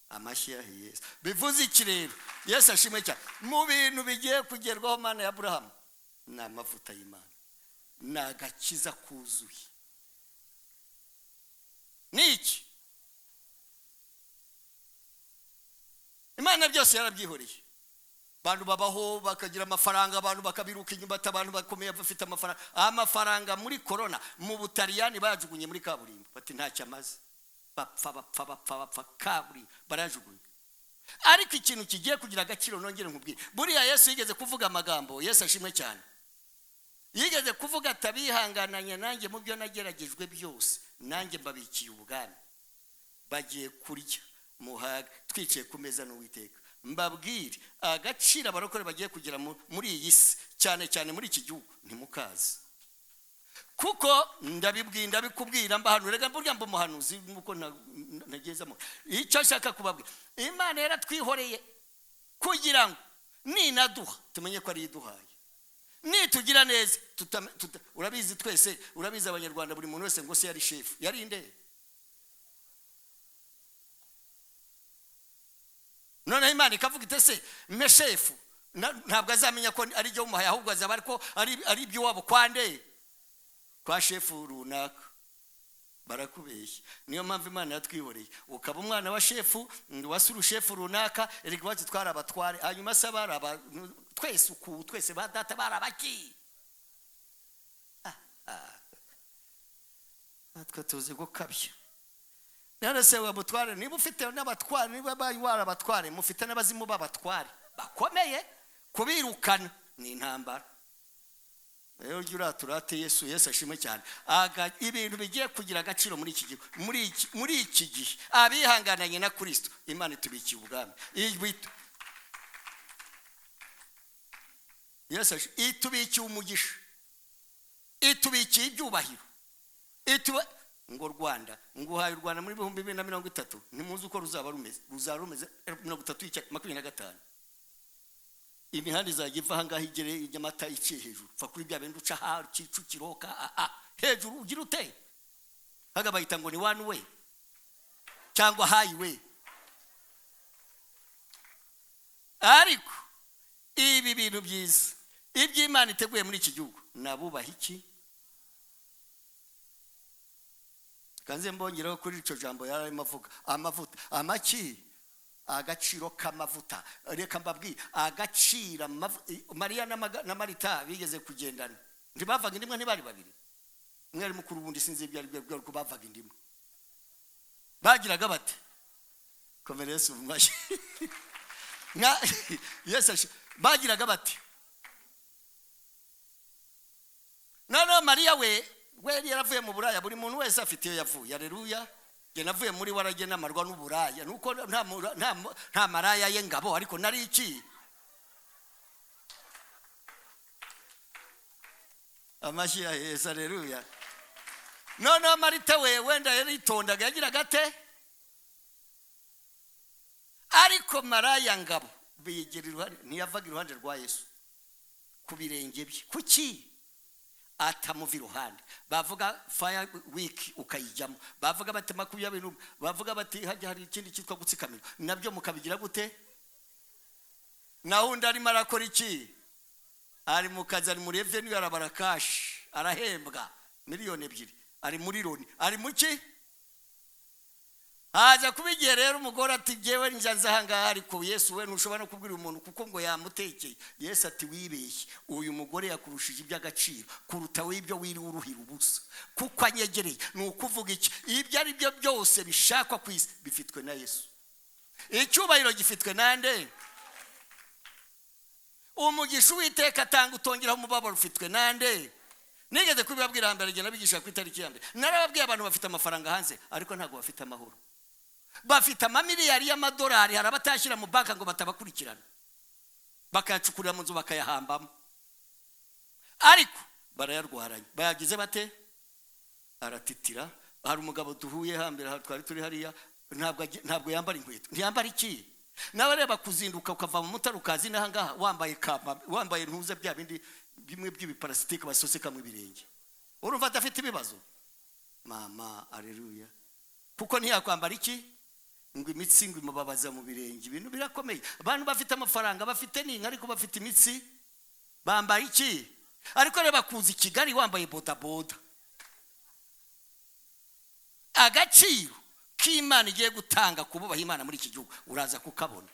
Amashyi ya Yesu. Bivuze iki rero? Yesu ashimwe cyane. Mu bintu bigiye kugerwaho Mana ya Aburahamu ni amavuta y'Imana, ni agakiza kuzuye. Ni iki? Imana byose yarabyihoreye. Abantu babaho bakagira amafaranga, abantu bakabiruka inyuma, abantu bakomeye bafite amafaranga. Amafaranga muri corona mu Butaliyani bayajugunye muri kaburimbo, bati ntacyo amaze, bapfa bapfa bapfa bapfa, kaburimbo barajugunye. Ariko ikintu kigiye kugira agaciro, nongere nkubwire, buriya Yesu yigeze kuvuga amagambo, Yesu ashimwe cyane, yigeze kuvuga atabihangananye nanjye mu byo nageragejwe byose, nanjye mbabikiye ubwami, bagiye kurya muhaga twicaye ku meza n'Uwiteka. Mbabwire agaciro abarokore bagiye kugira muri iyi si, cyane cyane muri iki gihugu, ntimukazi. Kuko ndabibwira, ndabikubwira, mbahanura, rega burya mba umuhanuzi nuko nagezamo. Icyo nshaka kubabwira, Imana yaratwihoreye kugira ngo ninaduha tumenye ko ari iduhaye, nitugira neza urabizi twese, urabizi Abanyarwanda, buri muntu wese ngo se yari shefu, yari nde? Noneho Imana ikavuga ite se mpe shefu, ntabwo azamenya ko ari ibyo umuhaye, ahubwo azaba ariko ari ibyo wabo kwande kwa shefu runaka. Barakubeshya. Niyo mpamvu Imana yatwihoreye, ukaba umwana wa shefu, wasura shefu runaka, erega iwacu twari abatware, hanyuma se bari twese uku twese ba data bari abaki. Natwe tuzi gukabya. None se wa mutware, niba ufite n'abatware, niba bayi warabatware, mufite n'abazimu b'abatware bakomeye, kubirukana ni intambara. Rero ujye uraturate Yesu, Yesu ashimwe cyane. Ibintu bigiye kugira agaciro muri iki gihe, muri iki gihe abihangananye na Kristo, Imana itubikiye ubwami. Yesu itubikiye umugisha, itubikiye ibyubahiro, ngo Rwanda, nguhaye u Rwanda muri 2030, ntimuzi uko ruzaba rumeze, ruzaba rumeze 30 25. Imihanda izajya iva ahangaha igere i Nyamata iciye hejuru, pfa kuri bya bindi uca ha Kicukiro ka a hejuru ugira ute, haga bayita ngo ni one way cyangwa highway. Ariko ibi bintu byiza iby'Imana iteguye muri iki gihugu, nabubaha iki? Kanze mbongeraho kuri icyo jambo yararimo avuga, amavuta, amaki, agaciro k'amavuta. Reka mbabwire agaciro Mariya na Marita bigeze kugendana, ntibavaga indimwe, ntibari babiri, umwe ari mukuru ubundi sinzi ibyo ari byo, ariko bavaga indimwe. Bagiraga bate? Komera Yesu mu mashyi. Yesu bagiraga bate? Noneho Mariya we yaravuye mu Buraya, buri muntu wese afite iyo yavuye. Haleluya. Jye navuye muri warage namarwa n'uburaya, nuko nta maraya ye ngabo, ariko nari iki? Amashyi ya Yesu, aleluya. Noneho Marita we wenda yaritondaga, yagiraga ate? Ariko maraya ngabo bigira iruhande, ntiyavaga iruhande rwa Yesu ku birenge bye. Kuki atamuva iruhande? Bavuga fire week ukayijyamo, bavuga bati 21, bavuga bati hajya hari ikindi cyitwa gutsikamira, nabyo mukabigira gute? Naho undi arimo arakora iki? Ari mu kazi, ari muri revenue, arabara cash, arahembwa 2 miliyoni, ari muri loni, ari mu ki? Haza kuba igihe rero umugore ati jyewe njya nza ahangaha, ariko Yesu we ntushobora no kubwira umuntu kuko ngo yamutekeye. Yesu ati wibeshye, uyu mugore yakurushije iby'agaciro kuruta w'ibyo wiriwe uruhira ubusa, kuko anyegereye. Ni ukuvuga iki? Ibyo ari byo byose bishakwa ku isi bifitwe na Yesu. Icyubahiro gifitwe nande? Umugisha Uwiteka atanga utongeraho umubabaro ufitwe nande? Nigeze kubibabwira hambere, igihe nabigisha ku itariki ya mbere, narababwiye abantu bafite amafaranga hanze ariko ntabwo bafite amahoro. Bafite amamiliyari y'amadolari, hari abatashyira mu banki ngo batabakurikirana, bakayacukurira mu nzu bakayahambamo, ariko barayarwaranye. Bayagize bate? Aratitira. Hari umugabo duhuye hambere, aha twari turi hariya, ntabwo yambara inkweto, ntiyambara iki? Nawe areba kuzinduka ukava mu mutara ukaza inaha ngaha wambaye kama, wambaye ntuze bya bindi bimwe by'ibiparasitike basosekamo ibirenge, urumva adafite ibibazo? Mama, aleluya. Kuko ntiyakwambara iki? Ngo imitsi ngo imubabaza mu birenge. Ibintu birakomeye. Abantu bafite amafaranga, bafite n'inka, ariko bafite imitsi, bambaye iki? Ariko reba kuza i Kigali wambaye bodaboda. Agaciro k'Imana igiye gutanga kububaha Imana muri iki gihugu uraza kukabona.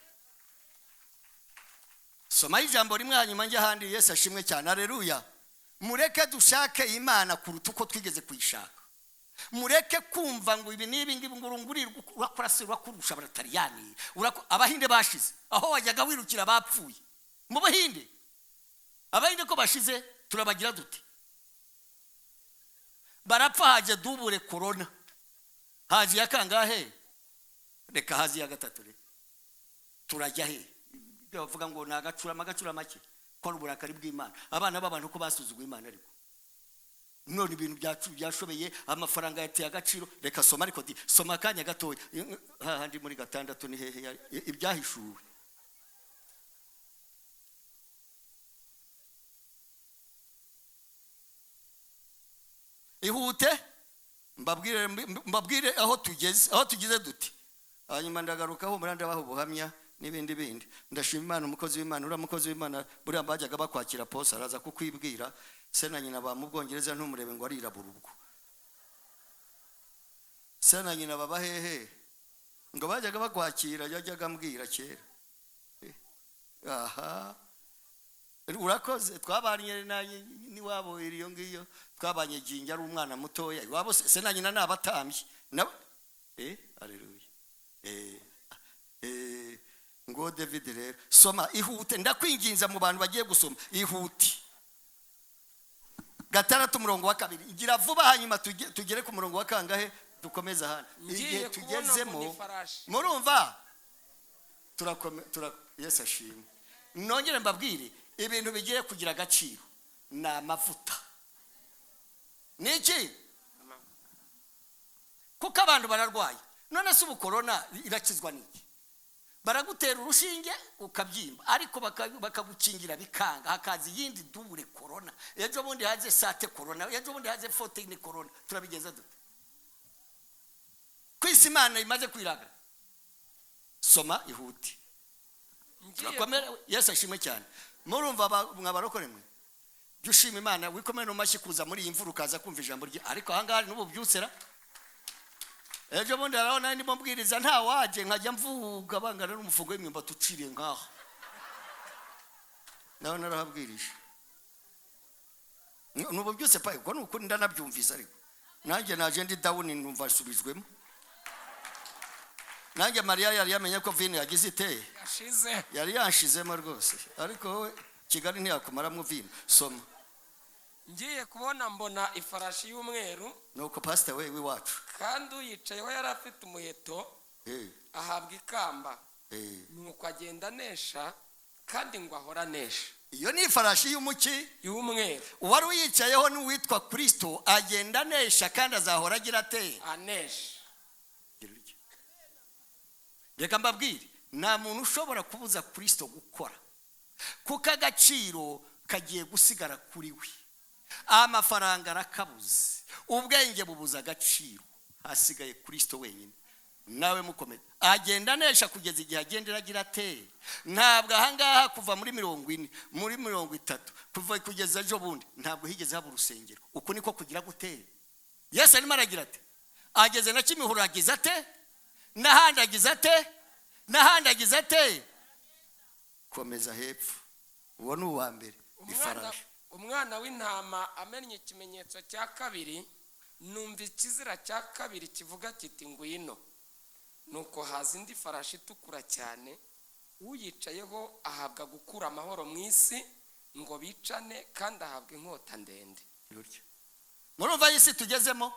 Soma ijambo rimwe hanyuma njye ahandi. Yesu ashimwe cyane, aleluya. Mureke dushake Imana kuruta uko twigeze kuyishaka. Mureke kumva ngo ibi n'ibi ngibi, ngo urungurirwe, urakora se, urakurusha abataliyani, Abahinde bashize, aho wajyaga wirukira bapfuye mu Buhinde. Abahinde ko bashize turabagira dute? Barapfa, haje dubure corona, haje ya kangahe? Reka haje ya gatatu. Reka turajya he? Ibyo bavuga ngo ni agacurama, agacurama make, ko ari uburakari bw'Imana. Abana b'abantu ko basuzuguye Imana, ariko none ibintu byacu byashobeye, amafaranga yateye agaciro. Reka soma, ariko di soma akanya gatoya hahandi muri 6 ni hehe? Ibyahishuwe. Ihute mbabwire aho tugeze, aho tugeze duti, hanyuma ndagarukaho muri ndabaha ubuhamya n'ibindi bindi. Ndashima Imana, umukozi w'Imana, uriya mukozi w'Imana buriya bajyaga bakwakira posa, araza kukwibwira. Se na nyina ba mu Bwongereza, ntumurebe ngo arirabura ubwo. Se na nyina baba hehe? Ngo bajyaga bakwakira, yajyaga ambwira kera. Aha urakoze, twabanye n'iwabo iyo ngiyo, twabanye Jinja ari umwana mutoya. Iwabo se na nyina ni abatambyi nabo. Haleluya. Ngo David rero soma ihute, ndakwinginza mu bantu bagiye gusoma ihute. 6 umurongo wa 2, igira vuba hanyuma tugere ku murongo wa kangahe dukomeza hano. Igihe tugezemo murumva Yesu ashimwe. Nongere mbabwire ibintu bigiye kugira agaciro ni amavuta. Niki? Kuko abantu bararwaye. None se ubu corona irakizwa niki? Baragutera urushinge ukabyimba, ariko bakagukingira bikanga, hakaza iyindi dubure corona. Ejo bundi haze sate corona, ejo bundi haze 14 corona. Turabigeza dute? Kwisi Imana imaze kwiraga. Soma ihute. Turakomera, Yesu ashimwe cyane. Murumva mwabarokore mwe, jya ushima Imana, wikomere no mashyi kuza muri iyi mvura ukaza kumva ijambo rye. Ariko ahangaha n'ubu byutsera. Ejo bundi haraho ndimo mbwiriza nta waje, nkajya mvuga bangana n'umufungo w'imyumbati uciriye nkaho. Nawe narahabwirije. N'ubu byose pa, ubwo ni ukuri ndanabyumvise, ariko nanjye naje ndi down numva nsubijwemo. Nanjye Mariya yari yamenye ko vino yagize ite? Yashize. Yari yanshizemo rwose. Ariko wowe Kigali ntiyakumaramo vino. Soma. Ngiye kubona mbona ifarashi y'umweru. Nuko pastor we w'iwacu. Kandi uyicayeho yari afite umuheto. Ahabwa ikamba. Nuko agenda anesha, kandi ngo ahora anesha. Iyo ni ifarashi y'umuki? Y'umweru. Uwari uyicayeho ni uwitwa Kristo, agenda anesha kandi azahora agira ate? Anesha. Reka mbabwire, nta muntu ushobora kubuza Kristo gukora, kuko agaciro kagiye gusigara kuri we. Amafaranga arakabuze, ubwenge bubuze agaciro, hasigaye Kristo wenyine. Nawe mukomeze, agenda anesha kugeza igihe agendera agira ate? Ntabwo ahangaha kuva muri 40, muri 30, kuva kugeza ejo bundi, ntabwo higeze haba urusengero. Uku niko kugira gute? Yesu arimo aragira ate? Ageze na Kimihurura, agize ate? N'ahandi agize ate? N'ahandi agize ate? Komeza hepfo. Uwo ni uwa mbere. Umwana, Ifarashi. Umwana w'intama amennye ikimenyetso cya kabiri, numva ikizira cya kabiri kivuga kiti: "Ngwino." Nuko haza indi farashi itukura cyane, uyicayeho ahabwa gukura amahoro mu isi ngo bicane, kandi ahabwa inkota ndende. Gutya. Murumva y'isi tugezemo?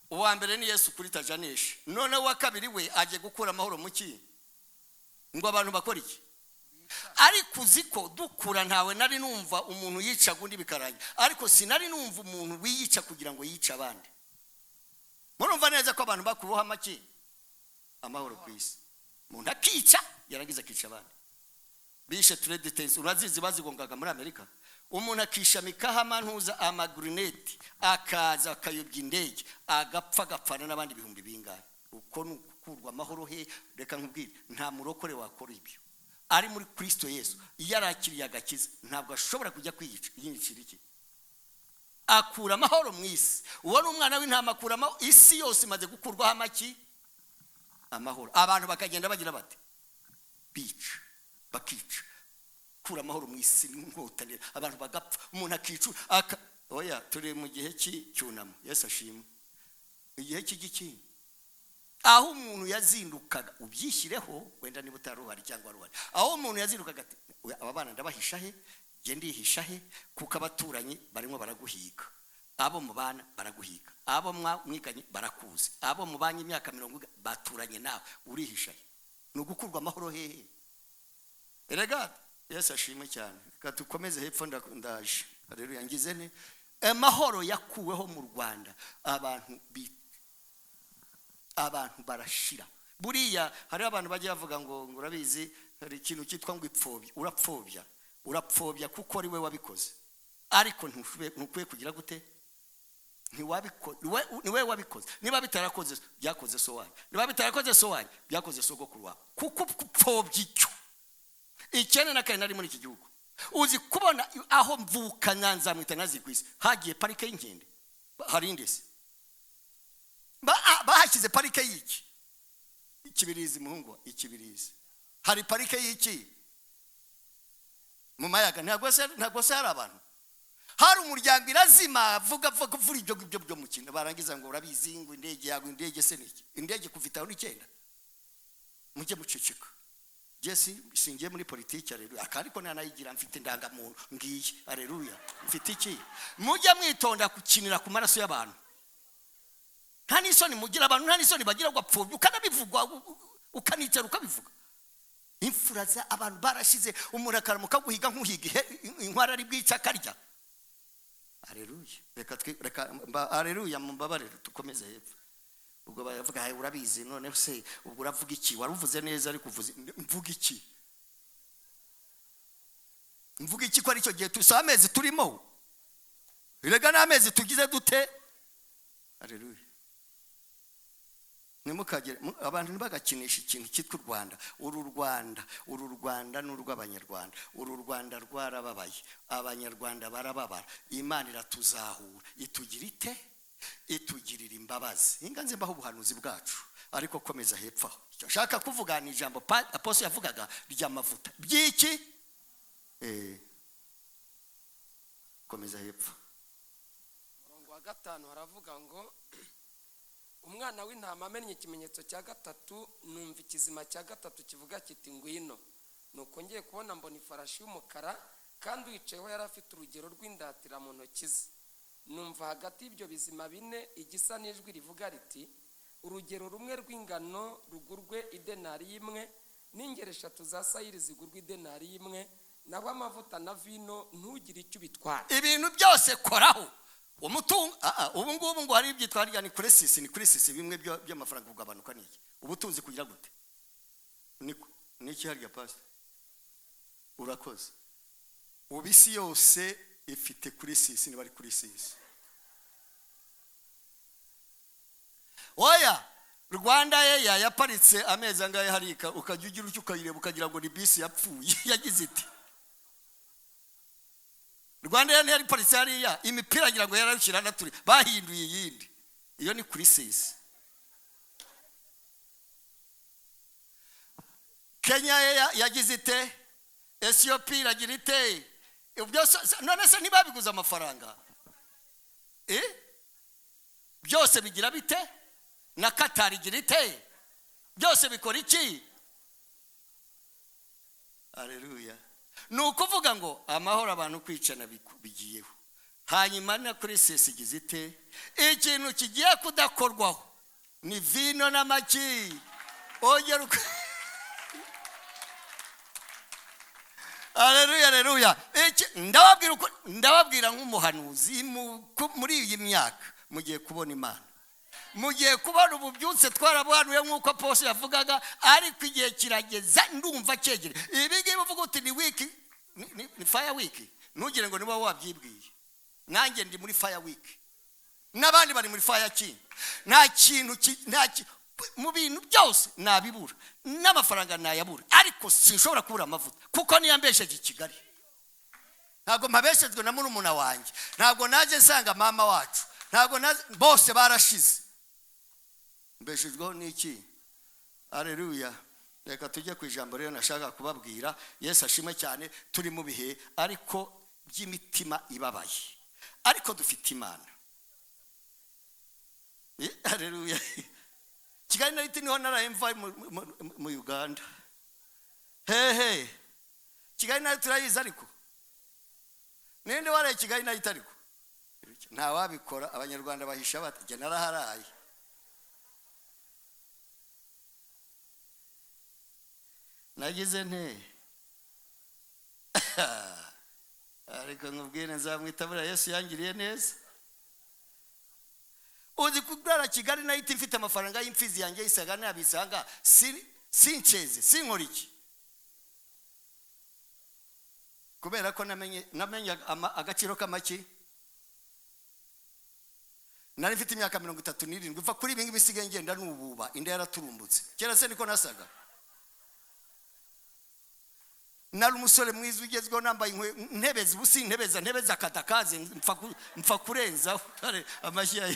Uwa mbere ni Yesu kuri tajanisha, noneho uwa kabiri we agiye gukura amahoro mu ki? Ngo abantu bakora iki? Ariko uzi ko dukura ntawe nari numva umuntu yicaga undi bikarangira, ariko sinari numva umuntu wiyica kugira ngo yice abandi. Murumva neza ko abantu bakuweho amaki? Amahoro ku isi. Umuntu akica, yarangiza akica abandi. Bishe Trade Center, urazizi, bazigongaga muri Amerika. Umuntu akishamikaho amantuza, amagurineti, akaza akayobya indege, agapfa, agapfana n'abandi ibihumbi bingahe. Uko ni ugukurwa amahoro he? Reka nkubwire, nta murokore wakora ibyo ari muri Kristo Yesu. Iyo arakiriye agakiza, ntabwo ashobora kujya kwiyica. Yiyicira iki? Akura amahoro mu isi. Uwo ni umwana w'intama, akura amahoro. Isi yose imaze gukurwaho amaki? Amahoro. Abantu bakagenda bagira bate? Bica, bakica. Kura amahoro mu isi n'inkota, abantu bagapfa, umuntu akica aka. Oya, turi mu gihe cy'icyunamo. Yesu ashimwe. Igihe cy'igiki, aho umuntu yazindukaga, ubyishyireho wenda niba utari uhari cyangwa wari uhari, aho umuntu yazindukaga ati: "Oya, aba bana ndabahisha he? Njye ndihisha he?" Kuko abaturanyi barimo baraguhiga, abo mubana baraguhiga, abo mwiganye barakuzi, abo mubanye imyaka 40 baturanye nawe, urihisha he? Ni ugukurwa amahoro hehe? Erega Yesu ashimwe cyane. Reka dukomeze hepfo, ndaje. Haleluya. Ngize ne amahoro yakuweho mu Rwanda, abantu barashira. Buriya hariho abantu bajya bavuga ngo urabizi, hari ikintu cyitwa ngo ipfobya. Urapfobya, urapfobya kuko ari we wabikoze, ariko ntukwiye kugira gute? Ni we wabikoze. Niba bitarakoze, byakoze so wanyu. Niba bitarakoze so wanyu, byakoze sogokuru wawe, kuko upfobya icyo. 94 nari muri iki gihugu. Uzi kubona aho mvuka, Nyanza mwita nazi ku isi, hagiye parike y'inkende? Hari indese bahashyize parike y'iki? Ikibirizi, muhungu wa Ikibirizi, hari parike y'iki? Mu Mayaga ntabwo se hari abantu, hari umuryango irazima. Vuga, vuga, vuga ibyo ngibyo byo mukino. Barangiza ngo urabizi, ngo indege yawe. Indege se niki? Indege kuva 59. Mujye muceceka. Jye singiye muri politiki, aleluya, ariko nanayigira. Mfite indangamuntu ngiyi, aleluya. Mfite iki? Mujye mwitonda gukinira ku maraso y'abantu. Nta n'isoni mugira abantu, nta n'isoni bagira ngo apfobye, ukanabivugwa, ukanicara ukabivuga. Imfura za abantu barashize. Umuntu akaramuka guhiga nk'uhiga inkwara ari bwica akarya. Aleluya. Reka aleluya, mumbabarire dukomeze hepfo. Ubwo baravuga: "Hayi, urabizi, none se ubwo uravuga iki? Waruvuze neza, ariko uvuze." Mvuga iki? Mvuga iki ko ari icyo gihe tusa amezi turimo? Rega n'amezi tugize dute? Aleluya. Ntimukagere abantu ntibagakinisha ikintu cyitwa u Rwanda. Uru Rwanda, uru Rwanda ni urw'Abanyarwanda. Uru Rwanda rwarababaye, Abanyarwanda barababara. Imana iratuzahura, itugira ite? Itugirira imbabazi. Inga nze mbaho ubuhanuzi bwacu, ariko komeza hepfo aho. Icyo nshaka kuvuga ni ijambo apostle yavugaga ry'amavuta by'iki. Komeza hepfo. Umurongo wa 5 haravuga ngo: "Umwana w'intama amennye ikimenyetso cya gatatu, numva ikizima cya gatatu kivuga kiti: 'Ngwino.' Nuko ngiye kubona mbona ifarashi y'umukara, kandi uyicayeho yari afite urugero rw'indatira mu ntoki ze. Numva hagati y'ibyo bizima bine igisa n'ijwi rivuga riti: 'Urugero rumwe rw'ingano rugurwe idenari y'imwe, n'ingero eshatu za sayiri zigurwa idenari y'imwe, Naho amavuta na vino ntugire icyo ubitwara. Ibintu byose koraho umutungo. Ubu ngubu ngo hari ibyitwa harya ni crisis, ni crisis, bimwe by'amafaranga kugabanuka. Niki ubutunzi kugira gute? Niki harya, pastor? Urakoze. Ubu isi yose ifite crisis, niba ari crisis. Oya, Rwanda ye yaparitse amezi angahe harika, ukajya ugira utyo ukayireba ukagira ngo ni bisi yapfuye yagize iti. Rwanda ye ntiyari iparitse hariya, imipira ngira ngo yararushyira naturi, bahinduye iyindi. Iyo ni crisis. Kenya ye yagize ite, Ethiopia iragira ite, byose. None se ntibabiguze amafaranga? Byose bigira bite? Na Qatar igira ite? Byose bikora iki? Aleluya. Ni ukuvuga ngo amahoro, abantu kwicana bigiyeho, hanyuma na crisis igize ite. Ikintu kigiye kudakorwaho ni vino n'amaki. Ongera Aleluya, aleluya. Ndababwira ndababwira nk'umuhanuzi, muri iyi myaka mugiye kubona Imana, mugiye kubona ububyutse twarabuhanuye nk'uko Paul yavugaga, ariko igihe kirageze, ndumva cyegere. Ibi ngibi uvuga uti ni week, ni fire week, ntugire ngo niba wabyibwiye. Nanjye ndi muri fire week, n'abandi bari muri fire ki. Nta kintu nta mu bintu byose nabibura, n'amafaranga nayabura, ariko sinshobora kubura amavuta, kuko niyo ambesheje i Kigali. Ntabwo mpabeshejwe na murumuna wanjye, ntabwo naje nsanga mama wacu, ntabwo naje, bose barashize. Mbeshejweho n'iki? Aleluya. Reka tujye ku ijambo rero nashaka kubabwira. Yesu ashimwe cyane. Turi mu bihe ariko by'imitima ibabaye, ariko dufite Imana. Aleluya. Kigali Night niho naraye mva mu Uganda. Hehe, Kigali Night turayizi, ariko ninde waraye Kigali Night? Ariko ntawabikora, Abanyarwanda bahisha bati jye naraharaye. Nagize nte? Ariko nkubwire, nzamwita buriya Yesu yangiriye neza. Uzi kurara Kigali Night mfite amafaranga y'imfizi yanjye yisaga nabisanga, sinceze, sinkora iki, kubera ko namenye agaciro k'amaki. Nari mfite imyaka 37. Mva kuri ibi ngibi nsigaye ngenda nububa, inda yaraturumbutse. Kera se niko nasaga? Nari umusore mwiza ugezweho, nambaye ntebeza. Ubu sintebeza, ntebeza akatakaze, mpfa kurenzaho. Amashyi ya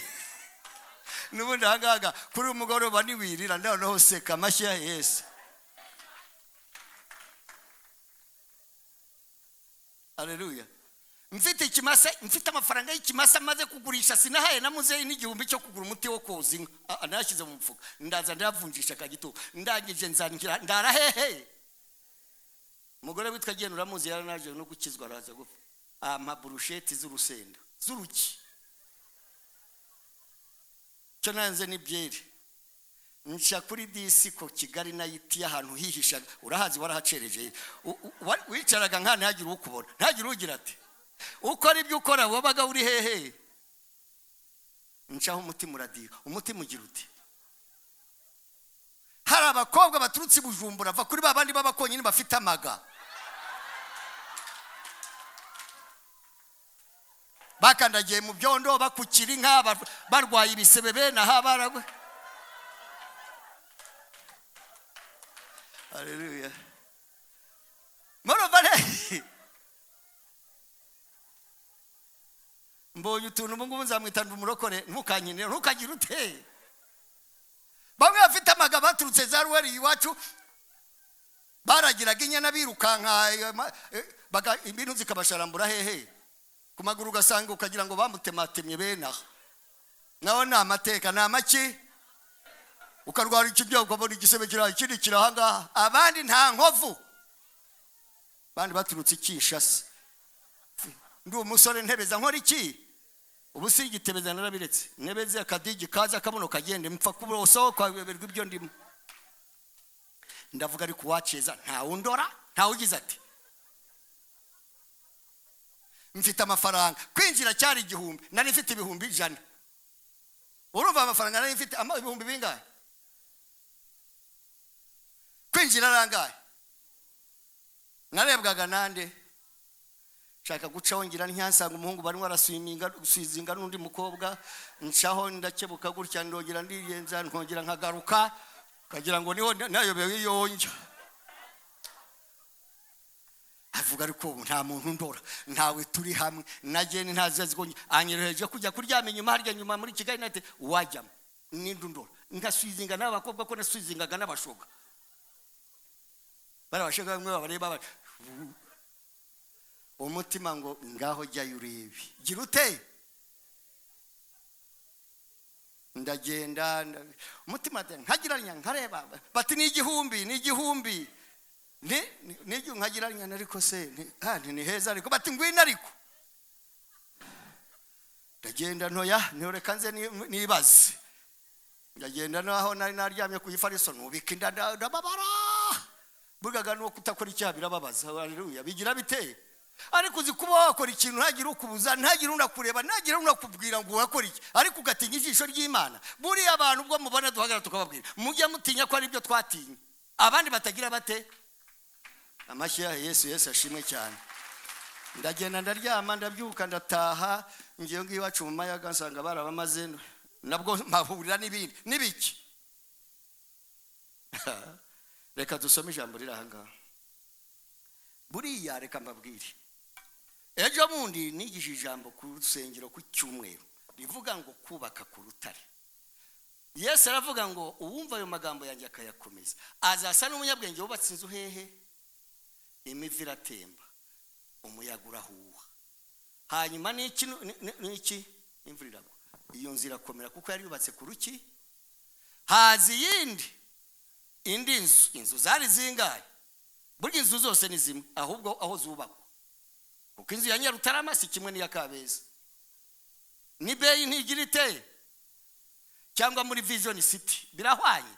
n'ubundi ahangaha kuri uyu mugoroba niwirira, noneho seka. Amashyi ya Yesu. Aleluya. Mfite ikimasa, mfite amafaranga y'ikimasa maze kugurisha, sinahaye na muzeyi n'igihumbi cyo kugura umuti wo koza inka. Nayashyize mu mufuka, ndaza ndayavunjisha kagito, ndangije nzangira ndara hehe. Umugore witwa Genda uramuzi, yaranaje no gukizwa, araza gupfa, ampa burusheti z'urusenda z'uruki, cyo nanze ni byeri. Nca kuri disiko Kigali Night, ahantu hihishaga, urahazi, warahacereje. Wicaraga nka ntihagire ukubona, ntihagire ugira ati ukora ibyo ukora, wabaga uri hehe? Ncaho umutima uradira, umutima ugira uti hari abakobwa baturutse i Bujumbura, va kuri ba bandi b'abakonyine bafite amaga, bakandagiye mu byondo, bakukira inka, barwaye ibisebe bene aha baragwe. Haleluya. Murumva ne mbonye utuntu, ubu ngubu nzamwita umurokore. Ntukanyine, ntukagire ute. Bamwe bafite amaga baturutse za Ruweri iwacu, baragiraga inyana birukanka, ibintu zikabasharambura hehe ku maguru, ugasanga ukagira ngo bamutematemye bene aha. Naho ni amateka, ni amaki. Ukarwara ikibyo, ukabona igisebe kiri aha, ikindi kiri aha ngaha, abandi nta nkovu. Abandi baturutse i Kinshasa. Ndi umusore ntebeza, nkora iki? Ubu singitebeza, narabiretse. Ntebeze akadigi kaza akabuno kagende, mpfa kubosohoka kayoberwa ibyo ndimo ndavuga. Ariko uwaceza ntawundora, ntawugize ati. Mfite amafaranga, kwinjira cyari 1000, nari mfite 100,000. Urumva amafaranga nari mfite ibihumbi bingahe? Kwinjira arangahe? Narebwaga nande? Nshaka gucaho ngira ntiyansanga umuhungu barimo araswiminga gusizinga n'undi mukobwa, ncaho ndakebuka gutya, ndongera ndiyenza, nkongera nkagaruka, kagira ngo niho nayobewe yonjya. Avuga ariko ubu nta muntu ndora, ntawe turi hamwe, nagende ntazi ko anyereje kujya kuryama inyuma harya nyuma muri Kigali nate wajyamo nindi ndora, nkaswizinga n'abakobwa ko naswizingaga n'abashoga. Barabashoga bamwe babareba bari umutima ngo ngaho jyayo urebe, gira ute? Ndagenda umutima nkagiranya nkareba, bati ni 1000, ni 1000, ni nkagiranya ariko se ni heza ariko bati ngwino ariko. Ndagenda ntoya ntoreka nze nibaze. Ndagenda naho nari naryamye ku ifariso nubika inda ndababara. Burgaga no kutakora icyaha birababaza. Haleluya, bigira biteye. Ariko uzi kuba wakora ikintu ntagire ukubuza, ntagire unakureba, ntagire unakubwira ngo urakora iki, ariko ugatinya ijisho ry'Imana. Buriya abantu ubwo mubona duhagarara tukababwira, mujye mutinya ko ari ibyo twatinya abandi batagira bate. Amashyi ya Yesu, Yesu ashimwe cyane. Ndagenda ndaryama, ndabyuka, ndataha, ngiye ngiye iwacu mu mayaga nsanga barabamaze, nabwo mpahurira n'ibindi n'ibiki. Reka dusome ijambo riri aha ngaha. Buriya reka mbabwire, ejo bundi nigishije ijambo ku rusengero ku cyumweru rivuga ngo kubaka ku rutare. Yesu aravuga ngo uwumva ayo magambo yanjye akayakomeza azasa n'umunyabwenge wubatse inzu hehe? Imivu iratemba, umuyaga urahuha, hanyuma n'iki n'iki imvura iragwa, iyo nzu irakomera kuko yari yubatse ku ruki. Haza iyindi indi nzu, inzu zari zingahe? Burya inzu zose ni zimwe, ahubwo aho zubakwa, kuko inzu ya Nyarutarama si kimwe n'iya Kabeza, ni beyi ntigira iteye, cyangwa muri Vision City birahwanye,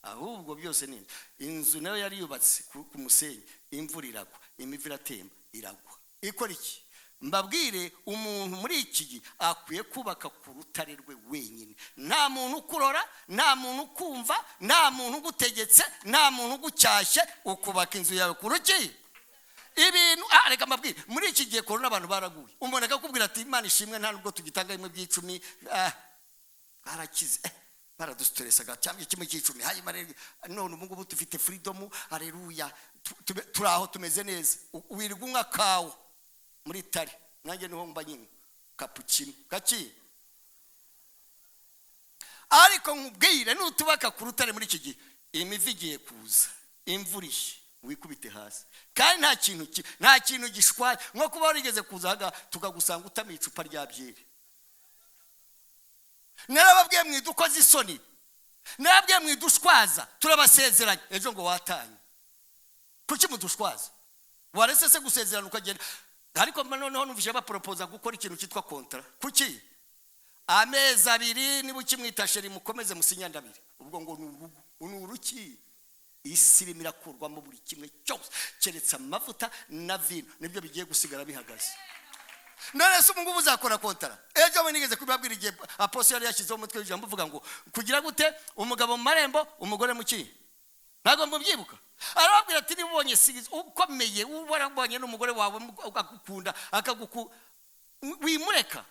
ahubwo byose ni inzu nayo yari yubatse ku musenyi, imvura iragwa, imivu iratemba, iragwa. Ikora iki? Mbabwire, umuntu muri iki gihe akwiye kubaka ku rutare rwe wenyine. Nta muntu ukurora, nta muntu ukumva, nta muntu ugutegetse, nta muntu ugucyashye, ukubaka inzu yawe ku ruki. Ibintu reka mbabwire, muri iki gihe korona abantu baraguye. Umuntu akakubwira ati Imana ishimwe nta nubwo tugitanga rimwe by'icumi, barakize, baradustressaga cyangwa kimwe cy'icumi, hanyuma rero none ubu ngubu dufite freedom, haleluya, turi aho tumeze neza. Wirirwa unywa kawa muri Itali, nanjye niho mba nyine cappuccino gaki. Ariko nkubwire, nutubaka ku rutare muri iki gihe, imivu igiye kuza, imvura ishye, wikubite hasi, kandi nta kintu gishwaye nko kuba warigeze kuza aha tukagusanga utamiye icupa rya byeri. Narababwiye mwidukoze isoni, narababwiye mwidushwaza, turabasezeranye ejo ngo watanye. Kuki mudushwaza? Warese se gusezerana ukagenda? Ariko noneho numvise baporopoza gukora ikintu cyitwa kontra. Kuki? Amezi abiri niba ukimwita sheri mukomeze musinyanda abiri, ubwo ngo ni uruki? Isi irimo irakurwamo buri kimwe cyose keretse amavuta na vino, nibyo bigiye gusigara bihagaze. None se ubu ngubu uzakora kontara? Ejo bundi nigeze kubibabwira igihe apostle yari yashyizeho umutwe w'ijambo uvuga ngo kugira gute umugabo mu marembo umugore mu ki? Ntabwo mubyibuka. Arababwira ati niba ubonye ukomeye, warabonye n'umugore wawe akagukunda, wimureka.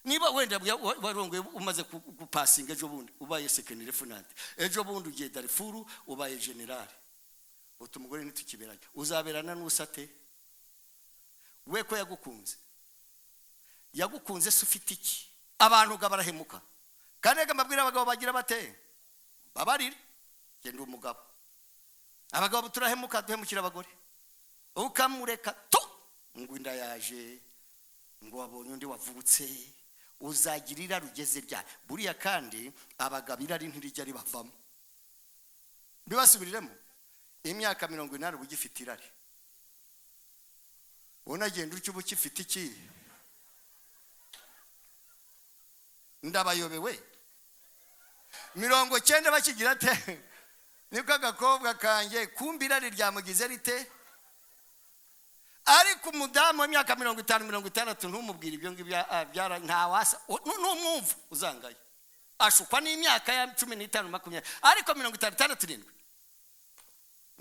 Niba wenda warongoye umaze gupasinga ejo bundi ubaye second lieutenant, ejo bundi ugiye Darfur ubaye general, uti umugore ntitukiberanye, uzaberana n'usate we ko yagukunze? Yagukunze se ufite iki? Abantu ga barahemuka. Kandi reka mbabwire, abagabo bagira bate? Babarire, genda umugabo. Abagabo turahemuka, duhemukira abagore. Ukamureka tu ngo inda yaje, ngo wabonye undi wavutse, uzagira irari ugeze ryari? Buriya kandi abagabo irari ntirijya ribavamo. Bibasubiriremo, imyaka 80 uba ugifite irari, unagenda utyo uba ukifite iki? Ndabayobewe. 90 bakigira ate? Niko agakobwa kanjye kumbi irari ryamugize rite? Ariko umudamu w'imyaka 50, 60, ntumubwire ibyo ngibyo, ntawasa numwumva uzangaye ashukwa n'imyaka ya 15, 20, ariko 50, 60, 70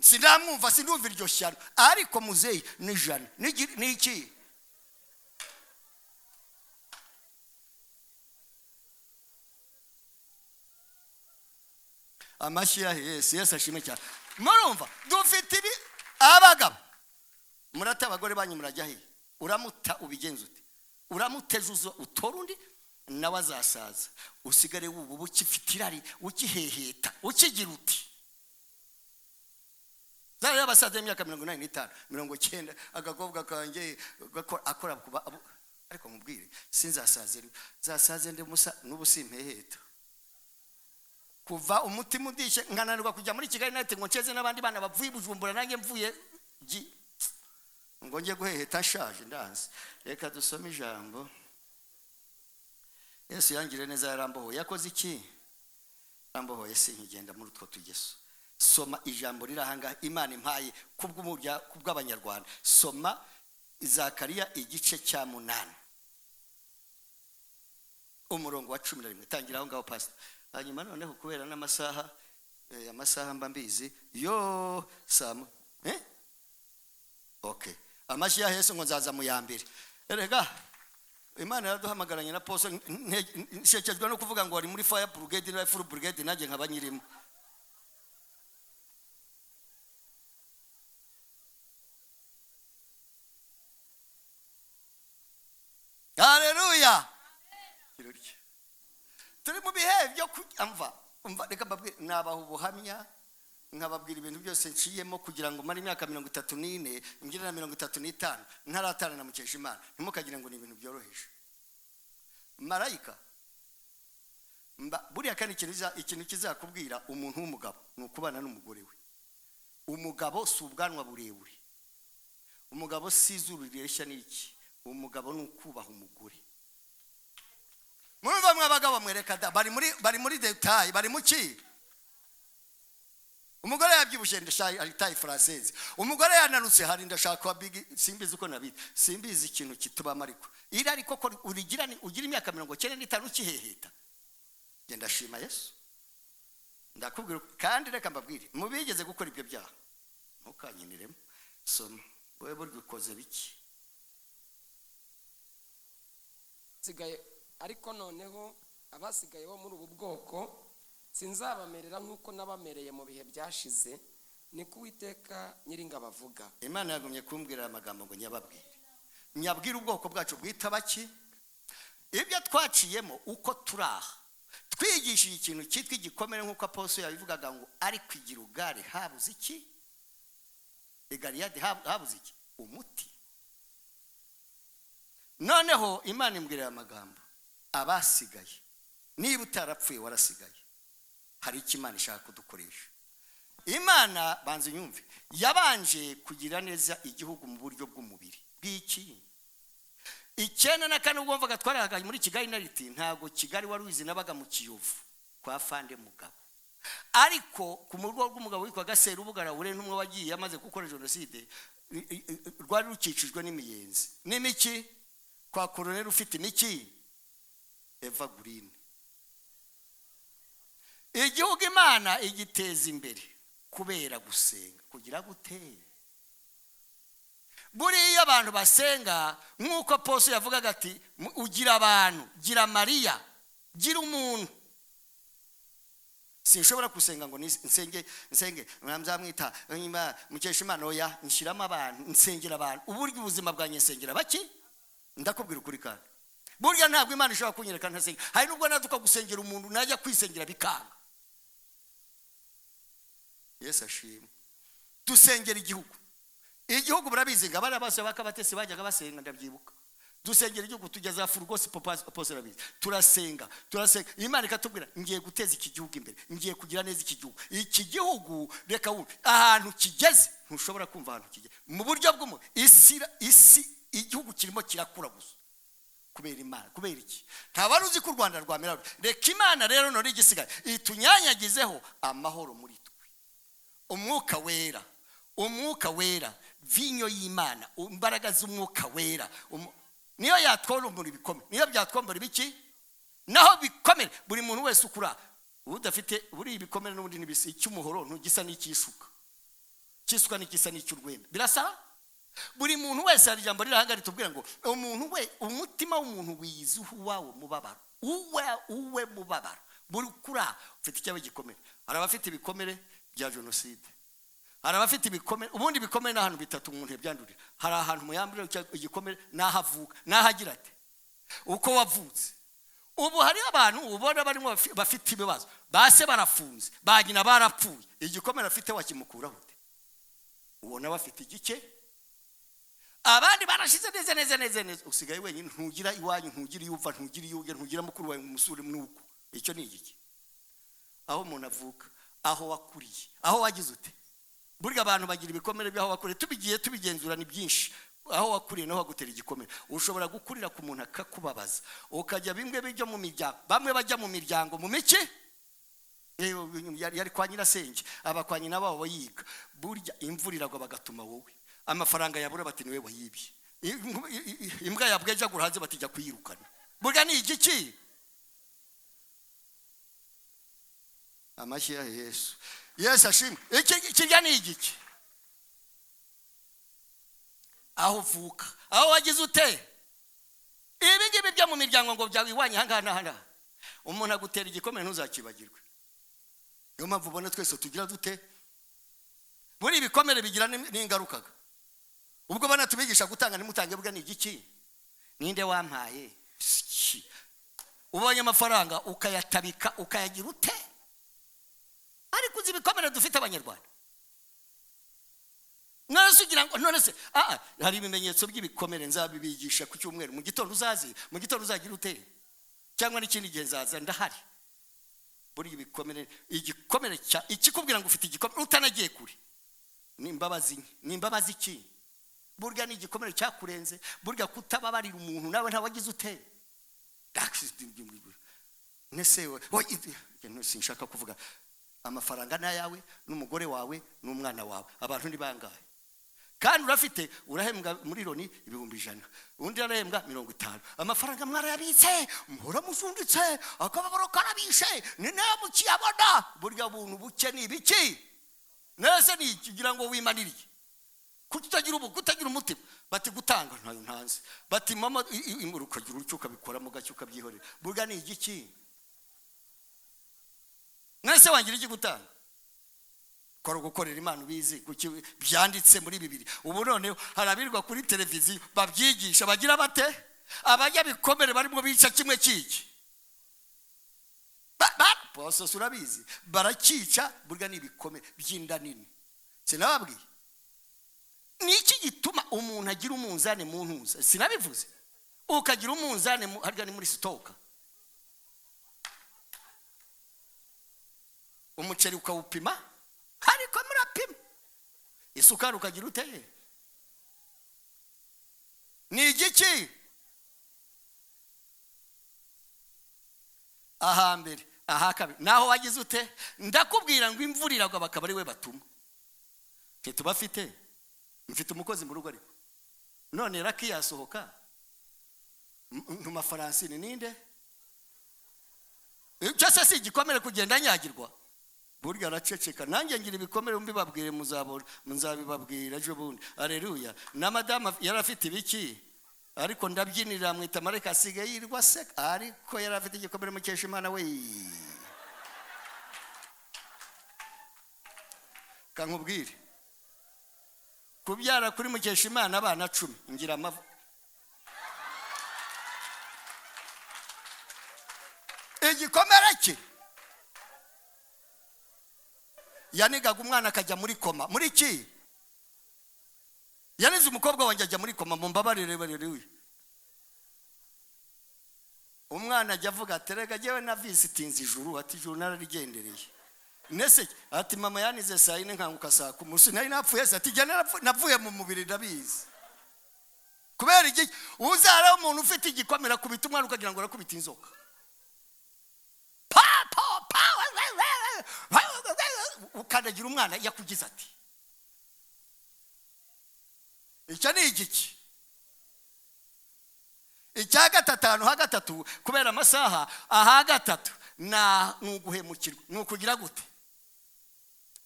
sinamwumva, sinumva iryo shyano. Ariko muzeyi ni 100 n'iki? Amashyi ya Yesu. Yesu ashimwe cyane. Murumva dufite ibi abagabo murata abagore banyu, murajya he? Uramuta ubigenza ute? Uramuteza uzo utora undi nawe azasaza, usigare wubu ukifite irari, ukiheheta, ukigira uti zari abasaza y'imyaka 85, 90, agakobwa kanjye akora kuba. Ariko mubwire sinzasaze, zasaze ndi musa n'ubu simpeheta. Kuva umutima udishe nkananirwa kujya muri Kigali Night ngo nceze n'abandi bana bavuye Bujumbura, nanjye mvuye ngo njye guheheta nshaje ndanze. Reka dusome ijambo. Yesu yangire neza, yarambohoye. Yakoze iki? Yarambohoye, sinkigenda muri utwo tugeso. Soma ijambo riri ahangaha Imana impaye kubw'Abanyarwanda. Soma Zakariya igice cya 8 umurongo wa 11. Tangira aho ngaho pastor. Hanyuma noneho kubera n'amasaha, amasaha mba mbizi yo samu, okay. Amashyi ya Yesu ngo nzaza mu ya mbere. Erega Imana yaraduhamagaranye na poso, nshekejwe no kuvuga ngo wari muri fire brigade na full brigade, nanjye nkaba nyirimo. Haleluya. Turi mu bihe byo amva umva, reka mbabwire, nabaha ubuhamya nkababwira ibintu byose nciyemo kugira ngo mare imyaka 34 ngire na 35 ntaratana na mukesha Imana. Ntimukagira ngo ni ibintu byoroheje. Marayika buriya kandi ikintu kizakubwira umuntu w'umugabo ni ukubana n'umugore we. Umugabo si ubwanwa burebure, umugabo si izuru rireshya n'iki, umugabo ni ukubaha umugore. Murumva mwe abagabo mwereka da, bari muri detail, bari mu ki? Umugore yabyibushye ndashaka ari taille française, umugore yananutse hari ndashaka big, simbizi uko nabita, simbizi ikintu kitubamo, ariko iri ariko ko urigira ni ugira imyaka 95 ukiheheta. Genda shima Yesu. Ndakubwira kandi reka mbabwire, mubigeze gukora ibyo byaha ntukankiniremo. Soma wewe buryo ukoze biki sigaye. Ariko noneho abasigaye bo muri ubu bwoko sinzabamerera nk'uko nabamereye mu bihe byashize, niko Uwiteka Nyiringabo avuga. Imana yagumye kumbwira amagambo ngo nyababwire, nyabwire ubwoko bwacu bwita baki ibyo twaciyemo uko turaha. Twigishije ikintu cyitwa igikomere nk'uko apostle yabivugaga ngo ari kwigira ugare habuze iki? Igaliyadi habuze iki? Umuti. Noneho Imana imbwira aya magambo, abasigaye niba utarapfuye warasigaye, hari icyo Imana ishaka kudukoresha. Imana banze unyumve, yabanje kugira neza igihugu mu buryo bw'umubiri bw'iki. 94 ubwo mvuga twarahagaye muri Kigali nariti, ntago Kigali wari uzi, nabaga mu Kiyovu kwa Fande Mugabo. Ariko ku murwa rw'umugabo witwaga Serubugara ure n'umwe wagiye amaze gukora jenoside, rwari rukikijwe n'imiyenzi n'imiki kwa koroneri ufite imiki Eva Green. Igihugu Imana igiteza imbere kubera gusenga. Kugira gute? Buriya abantu basenga nk'uko Apostle yavugaga ati ugira abantu, gira Mariya, gira umuntu. Sinshobora gusenga ngo nsenge nsenge nzamwita mukesha Imana, oya, nshiramo abantu, nsengera abantu. Uburyo ubuzima bwanjye nsengera baki? Ndakubwira ukuri kandi burya ntabwo Imana ishobora kunyereka ntasenga. Hari nubwo naduka gusengera umuntu najya kwisengera bikanga. Yesu ashimwe. Dusengera igihugu. Igihugu murabizi ngo abana bose bakabatesi bajyaga basenga, ndabyibuka. Dusengera igihugu tugeza furugose apostle arabizi. Turasenga, turasenga. Imana ikatubwira ngiye guteza iki gihugu imbere, ngiye kugira neza iki gihugu. Iki gihugu reka wumve ahantu kigeze, ntushobora kumva ahantu kigeze. Mu buryo bw'umu isi igihugu kirimo kirakura gusa kubera Imana. Kubera iki? Nta wari uzi ko u Rwanda rwamera. Reka Imana rero none igisigaye itunyanyagizeho amahoro muri twe. Umwuka wera, umwuka wera Vinyo y'Imana, imbaraga z'umwuka wera, niyo yatwombora ibikomere, niyo byatwombora ibiki, naho bikomere. Buri muntu wese ukura udafite buri ibikomere n'ubundi n'ibisi, icy'umuhoro ntugisa n'icy'isuka, cy'isuka n'igisa n'icy'urwembe, birasa. Buri muntu wese hari ijambo riri ahangaha ritubwira ngo umuntu we, umutima w'umuntu wiyiziho uwawo mubabaro, uwe mubabaro. Buri kura ufite icyawe gikomere. Hari abafite ibikomere bya jenoside, hari abafite ibikomere, ubundi ibikomere ni ahantu bitatu umuntu yabyandurira. Hari ahantu muyandurira igikomere, n'aho avuka, n'aho agira ati uko wavutse. Ubu hari abantu ubona barimo bafite ibibazo, base barafunze, ba nyina barapfuye, igikomere afite wakimukuraho ute? Ubona bafite igice, abandi barashize neza neza neza neza, usigaye wenyine, ntugira iwanyu, ntugira iyo uva, ntugira iyo ujya, ntugira mukuru wawe umusure nuko. Icyo ni igiki? Aho umuntu avuka, aho wakuriye, aho wagize ute. Burya abantu bagira ibikomere by'aho wakuriye, tubigiye tubigenzura ni byinshi. Aho wakuriye naho hagutera igikomere. Ushobora gukurira ku muntu akakubabaza, ukajya bimwe bijya mu miryango, bamwe bajya mu miryango mu miki, yari kwa nyirasenge, aba kwa nyina babo yiga. Burya imvura iragwa bagatuma wowe, amafaranga yabura bati niwe wayibye, imbwa yabwejagura hanze bati jya kuyirukana. Burya ni igiki? Amashyi ya Yesu. Yesu ashimwe. Iki kirya ni igiki? Aho uvuka, aho wagize ute. Ibi ngibi byo mu miryango ngo byawe iwanyu aha ngaha n'aha ngaha. Umuntu agutera igikomere ntuzakibagirwe. Niyo mpamvu ubona twese tugira dute? Muri ibikomere bigira n'ingaruka. Ubwo bana tubigisha gutanga ntimutange, burya ni igiki? Ninde wampaye? Ubonye amafaranga ukayatabika ukayagira ute? Ariko uzi ibikomere dufite abanyarwanda. None se ugira ngo none se hari ibimenyetso by'ibikomere nzabibigisha ku cyumweru mu gitondo uzazi, mu gitondo uzagira ute? Cyangwa n'ikindi gihe nzaza ndahari. Buri ibikomere, igikomere cya ikikubwira ngo ufite igikomere utanagiye kure. Ni imbabazi, ni imbabazi iki? Burya ni igikomere cyakurenze, burya kutababarira umuntu nawe ntawagize ute? Nese we, sinshaka kuvuga. Amafaranga n'ayawe n'umugore wawe n'umwana wawe, abantu ni bangahe? Kandi urafite, urahembwa muri loni 100,000, undi arahembwa 50. Amafaranga mwarayabitse, muhora muzunditse, akababaro karabishe, ni nayo mukiyabona. Burya buntu buke ni ibiki? Nese ni kugira ngo wimaniriye, kutagira ubu, kutagira umutima. Bati gutanga ntayo ntanze, bati mama ukagira utyo ukabikoramo gake ukabyihorera. Burya ni igiki? Mwese wangira iki gutanga? Kora gukorera Imana ubizi, kuki byanditse muri Bibiliya. Ubu noneho harabirwa kuri televiziyo babyigisha bagira bate? Abajya bikomere barimo bica kimwe kiki. Ba urabizi, barakica. Burya ni ibikomere by'inda nini. Sinababwiye niki gituma umuntu agira umunzane mu ntuza? Sinabivuze. Ukagira umunzane harya ni muri sitoka, umuceri ukawupima, ariko murapima isukari ukagira ute? Ni igiki? Ahambere, aha kabiri, naho wagize ute? Ndakubwira ngo imvura iragwa bakaba ari we batuma. Tubafite, mfite umukozi mu rugo ariko none raki yasohoka ntuma Francine ninde? Icyo se si igikomere kugenda nyagirwa? Burya araceceka. Nanjye ngira ibikomere mbibabwire, muzabona, nzabibabwira ejo bundi. Haleluya. Na madama yarafite ibiki, ariko ndabyinirira mwita mareka asigaye yirwa seka, ariko yarafite igikomere mukesha Imana we. Kankubwire, kubyara kuri mukesha Imana abana 10 ngira amavu. Igikomere cye yanigaga umwana akajya muri koma. Muri ki? Yanize umukobwa wanjye ajya muri koma, mumbabarire barire. Umwana ajya avuga ati rega jyewe na visitinze ijuru, ati ijuru nararigendereye. Nese ati mama yanize saa 4 nkanguka saa 10, nari napfuye se, ati jya napfuye mu mubiri ndabizi. Kubera iki? Uzara umuntu ufite igikomere akubita umwana ukagira ngo arakubita inzoka. Pa pa pa, ukandagira umwana yakugize ati Icyo ni igiki? Icya gatatu, ahantu ha gatatu, kubera amasaha, aha gatatu ni uguhemukirwa. Ni ukugira gute?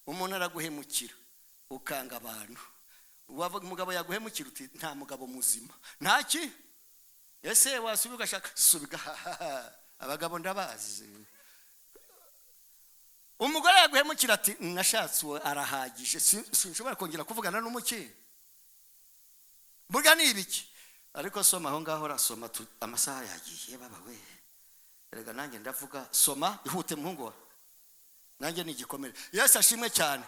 Umuntu araguhemukira ukanga abantu. Wavuga umugabo yaguhemukira uti nta mugabo muzima, ntaki. Ese wasubiga ugashaka subiga? Abagabo ndabazi. Umugore yaguhemukira ati nashatse uwo arahagije, sinshobora kongera kuvugana n'umuki. Burya ni ibiki? Ariko soma aho ngaho, urasoma, amasaha yagiye baba we. Erega nanjye ndavuga. Soma ihute, muhungu wa nanjye ni igikomere. Yesu ashimwe cyane.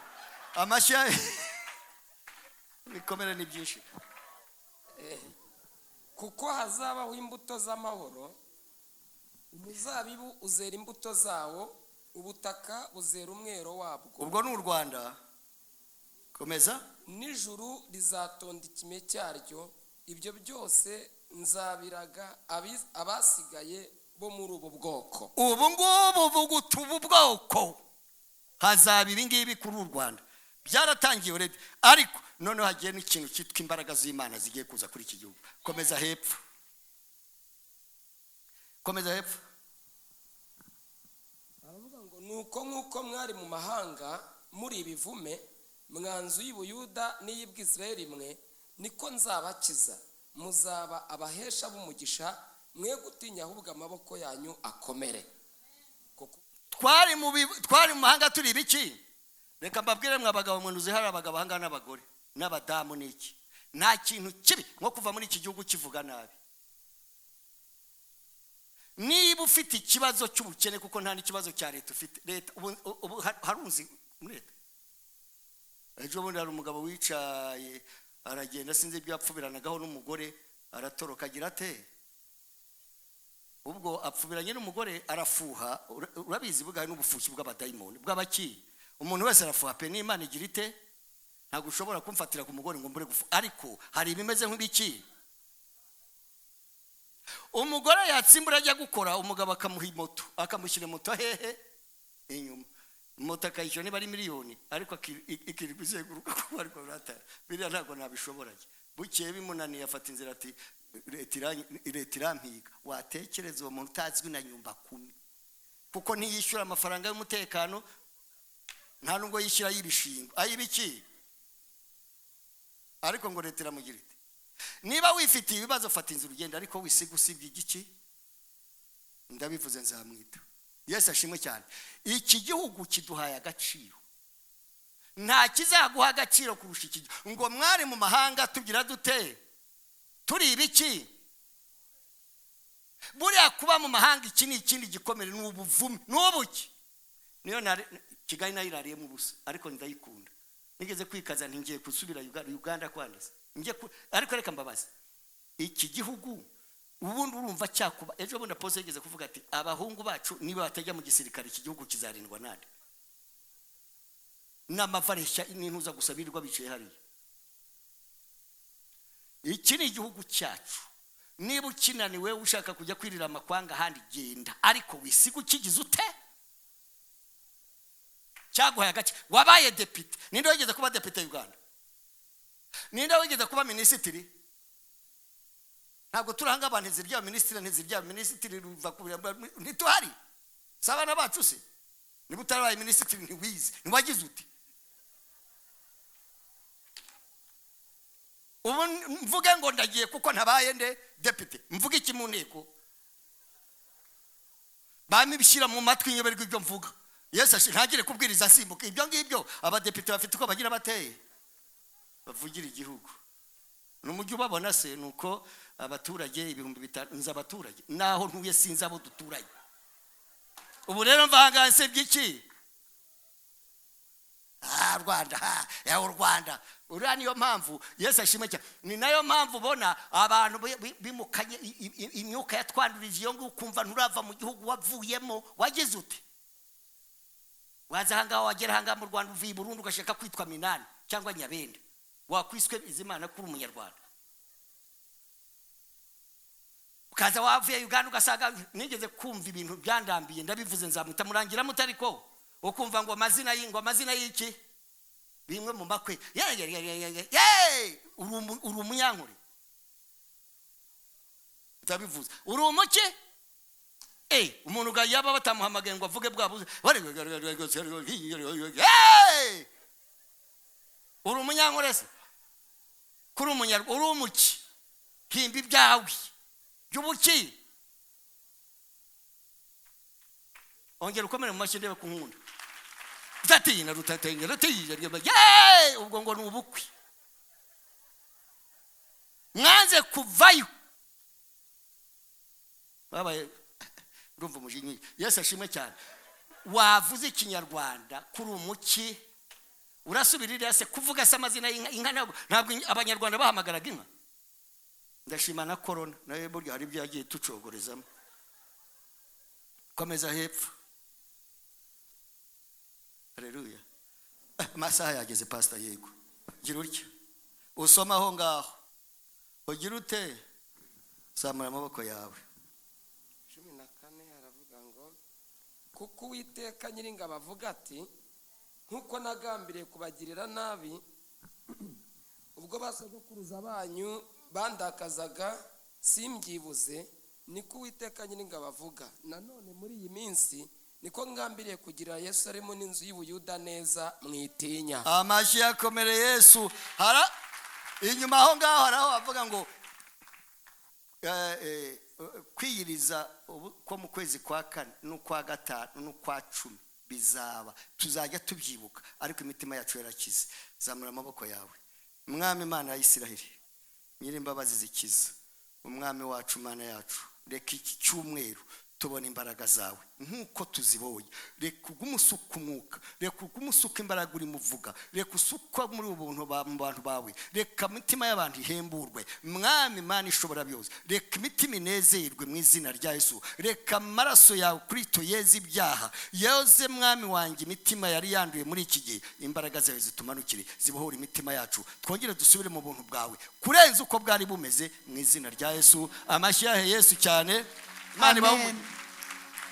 Amashyi, ibikomere ni byinshi. Kuko hazabaho imbuto z'amahoro, umuzabibu uzera imbuto zawo, ubutaka buzera umwero wabwo. Ubwo ni u Rwanda. Komeza. N'ijuru rizatonda ikime cyaryo. Ibyo byose nzabiraga abasigaye bo muri ubu bwoko. Ubu ngubu buguta ubu bwoko, hazaba ibi ngibi kuri u Rwanda. Byaratangiye already, ariko noneho hagiye n'ikintu cyitwa imbaraga z'Imana zigiye kuza kuri iki gihugu. Komeza hepfo, komeza hepfo. Aravuga ngo: "Nuko nk'uko mwari mu mahanga muri ibivume, mwa nzu y'Ubuyuda n'iy'Ubwisirayeli mwe, niko nzabakiza, muzaba abahesha b'umugisha. Mwe gutinya, ahubwo amaboko yanyu akomere." Kuko Twari mu mahanga turi ibiki? Reka mbabwire mwe abagabo mwe, ntuzi hari abagabo ahangaha n'abagore n'abadamu n'iki. Nta kintu kibi nko kuva muri iki gihugu kivuga nabi. Niba ufite ikibazo cy'ubukene, kuko nta n'ikibazo cya leta ufite, leta ubu harunzi muri leta. Ejo bundi hari umugabo wicaye aragenda, sinzi ibyo yapfubiranagaho n'umugore, aratoroka agira ate? Ubwo apfubiranye n'umugore arafuha. Urabizi bwawe n'ubufushyi bw'abadayimoni bw'abaki. Umuntu wese arafuha pe, n'Imana igira ite? Ntabwo ushobora kumfatira ku mugore ngo mbure gufu, ariko hari ibimeze nk'ibiki. Umugore yatsimbura ajya gukora, umugabo akamuha moto, akamushyira moto hehe? Inyuma. Moto akayishyura niba ari miliyoni, ariko ikirirwa izenguruka kuko ariko birata biriya ntabwo nabishobora. Bukeye bimunaniye afata inzira ati leta irampiga. Watekereza uwo muntu utazwi na nyumba kumi, kuko ntiyishyura amafaranga y'umutekano, nta nubwo yishyura ay'ibishingo, ay'ibiki, ariko ngo leta iramugira iti. Niba wifitiye ibibazo, fata inzira ugenda, ariko wisiga usibye igiki. Ndabivuze nzamwita. Yesu ashimwe cyane. Iki gihugu kiduhaye agaciro, nta kizaguha agaciro kurusha iki gihugu. Ngo mwari mu mahanga tugira dute? Turi ibiki? Buriya kuba mu mahanga, iki ni ikindi gikomere, ni ubuvume, ni ubuki. Niyo nari Kigali nayirariyemo ubusa, ariko ndayikunda. Nigeze kwikaza ntingiye gusubira Uganda kwangiza njye ariko reka mbabaze, iki gihugu ubundi urumva cyakuba? Ejo bundi apostle yigeze kuvuga ati abahungu bacu niba batajya mu gisirikare, iki gihugu kizarindwa nande? N'amavareshya n'intuza gusa birirwa bicaye hariya. Iki ni igihugu cyacu. Niba ukinaniwe ushaka kujya kwirira amakwanga ahandi, genda, ariko wisiga ukigize ute? Cyaguhaye agace. Wabaye depite. Ninde wigeze kuba depite Uganda? Ninde wigeze kuba minisitiri? Ntabwo turanga abantu ntizirya minisitiri, ntizirya minisitiri ruva ku ntituhari. Si abana bacu se? Niba utarabaye minisitiri ntiwize, ntiwagize ute? Ubu mvuge ngo ndagiye kuko ntabaye nde? Depite. Mvuge iki mu nteko? Bamibishyira mu matwi nyoberwa ibyo mvuga. Yesu ntagire kubwiriza asimbuka ibyo ngibyo. Abadepite bafite uko bagira bateye, bavugira igihugu. Ni umujyi ubabona se? Ni uko abaturage 5000, nzi abaturage naho ntuye, sinzi abo duturanye. Ubu rero mva ahangaha nsebye iki? Ah, Rwanda, ha, ya u Rwanda uriya. Niyo mpamvu, Yesu ashimwe cyane, ni nayo mpamvu ubona abantu bimukanye imyuka yatwandurije iyo ngiyo, ukumva nturava mu gihugu wavuyemo. Wagize ute? Waza ahangaha, wagera ahangaha mu Rwanda uvuye i Burundi, ugashaka kwitwa Minani cyangwa Nyabenda. Wakwiswe Bizimana kuri umunyarwanda, ukaza wavuye Uganda ugasanga. Nigeze kumva ibintu byandambiye, ndabivuze nzamuta murangira mutariko. Ukumva ngo amazina ngo amazina y'iki? Bimwe mu makwe. Ye ye ye ye ye ye, uri umunyankore. Ndabivuze. Uri umuki? Umuntu ga yaba batamuhamagaye ngo avuge bwabuze. Hey! Uri umunyankore se? Kuri umunyarwanda uri umuki? Himba ibyawe by'ubuki. Ongera ukomere mu mashyi ndebe ku nkunda. Rutatina rutatina rutatina. Yeee! Ubwo ngo ni ubukwe. Mwanze kuvayo. Babaye ndumva umujinya. Yesu ashimwe cyane. Wavuze ikinyarwanda kuri umuki, urasubirira se kuvuga se amazina y'inka? Inka ntabwo abanyarwanda bahamagaraga inka. Ndashima na corona nayo burya hari ibyo yagiye tucogorezamo. Komeza hepfo. Haleluya. Amasaha yageze pastor. Yego, gira utya usoma aho ngaho, ugira ute, zamura amaboko yawe. 14 haravuga ngo kuko Uwiteka Nyiringabo avuga ati nkuko nagambiriye kubagirira nabi ubwo basogokuruza banyu bandakazaga simbyibuze, niko Uwiteka Nyiringabo avuga, nanone muri iyi minsi niko ngambiriye kugira Yerusalemu n'inzu y'Ubuyuda neza, mwitinya. Amashyi yakomere Yesu. Hara inyuma aho ngaho haraho avuga ngo kwiyiriza ko mu kwezi kwa kane n'ukwa gatanu n'ukwa 10 bizaba, tuzajya tubyibuka, ariko imitima yacu yarakize. Zamura amaboko yawe. Mwami Imana ya Isiraheli, nyirimbabazi zikiza, umwami wacu, Imana yacu, reka iki cyumweru tubona imbaraga zawe nk'uko tuzibonye. Reka ugumusuka umwuka, reka ugumusuka imbaraga urimo uvuga, reka usukwa muri ubuntu mu bantu bawe, reka imitima y'abantu ihemburwe. Mwami Imana ishobora byose, reka imitima inezerwe mu izina rya Yesu. Reka amaraso yawe Kristo yeze ibyaha, yoze mwami wanjye imitima yari yanduye muri iki gihe. Imbaraga zawe zitumanukire, zibohore imitima yacu, twongere dusubire mu buntu bwawe kurenza uko bwari bumeze mu izina rya Yesu. Amashyi yahe Yesu cyane. Imana ibahe Amen.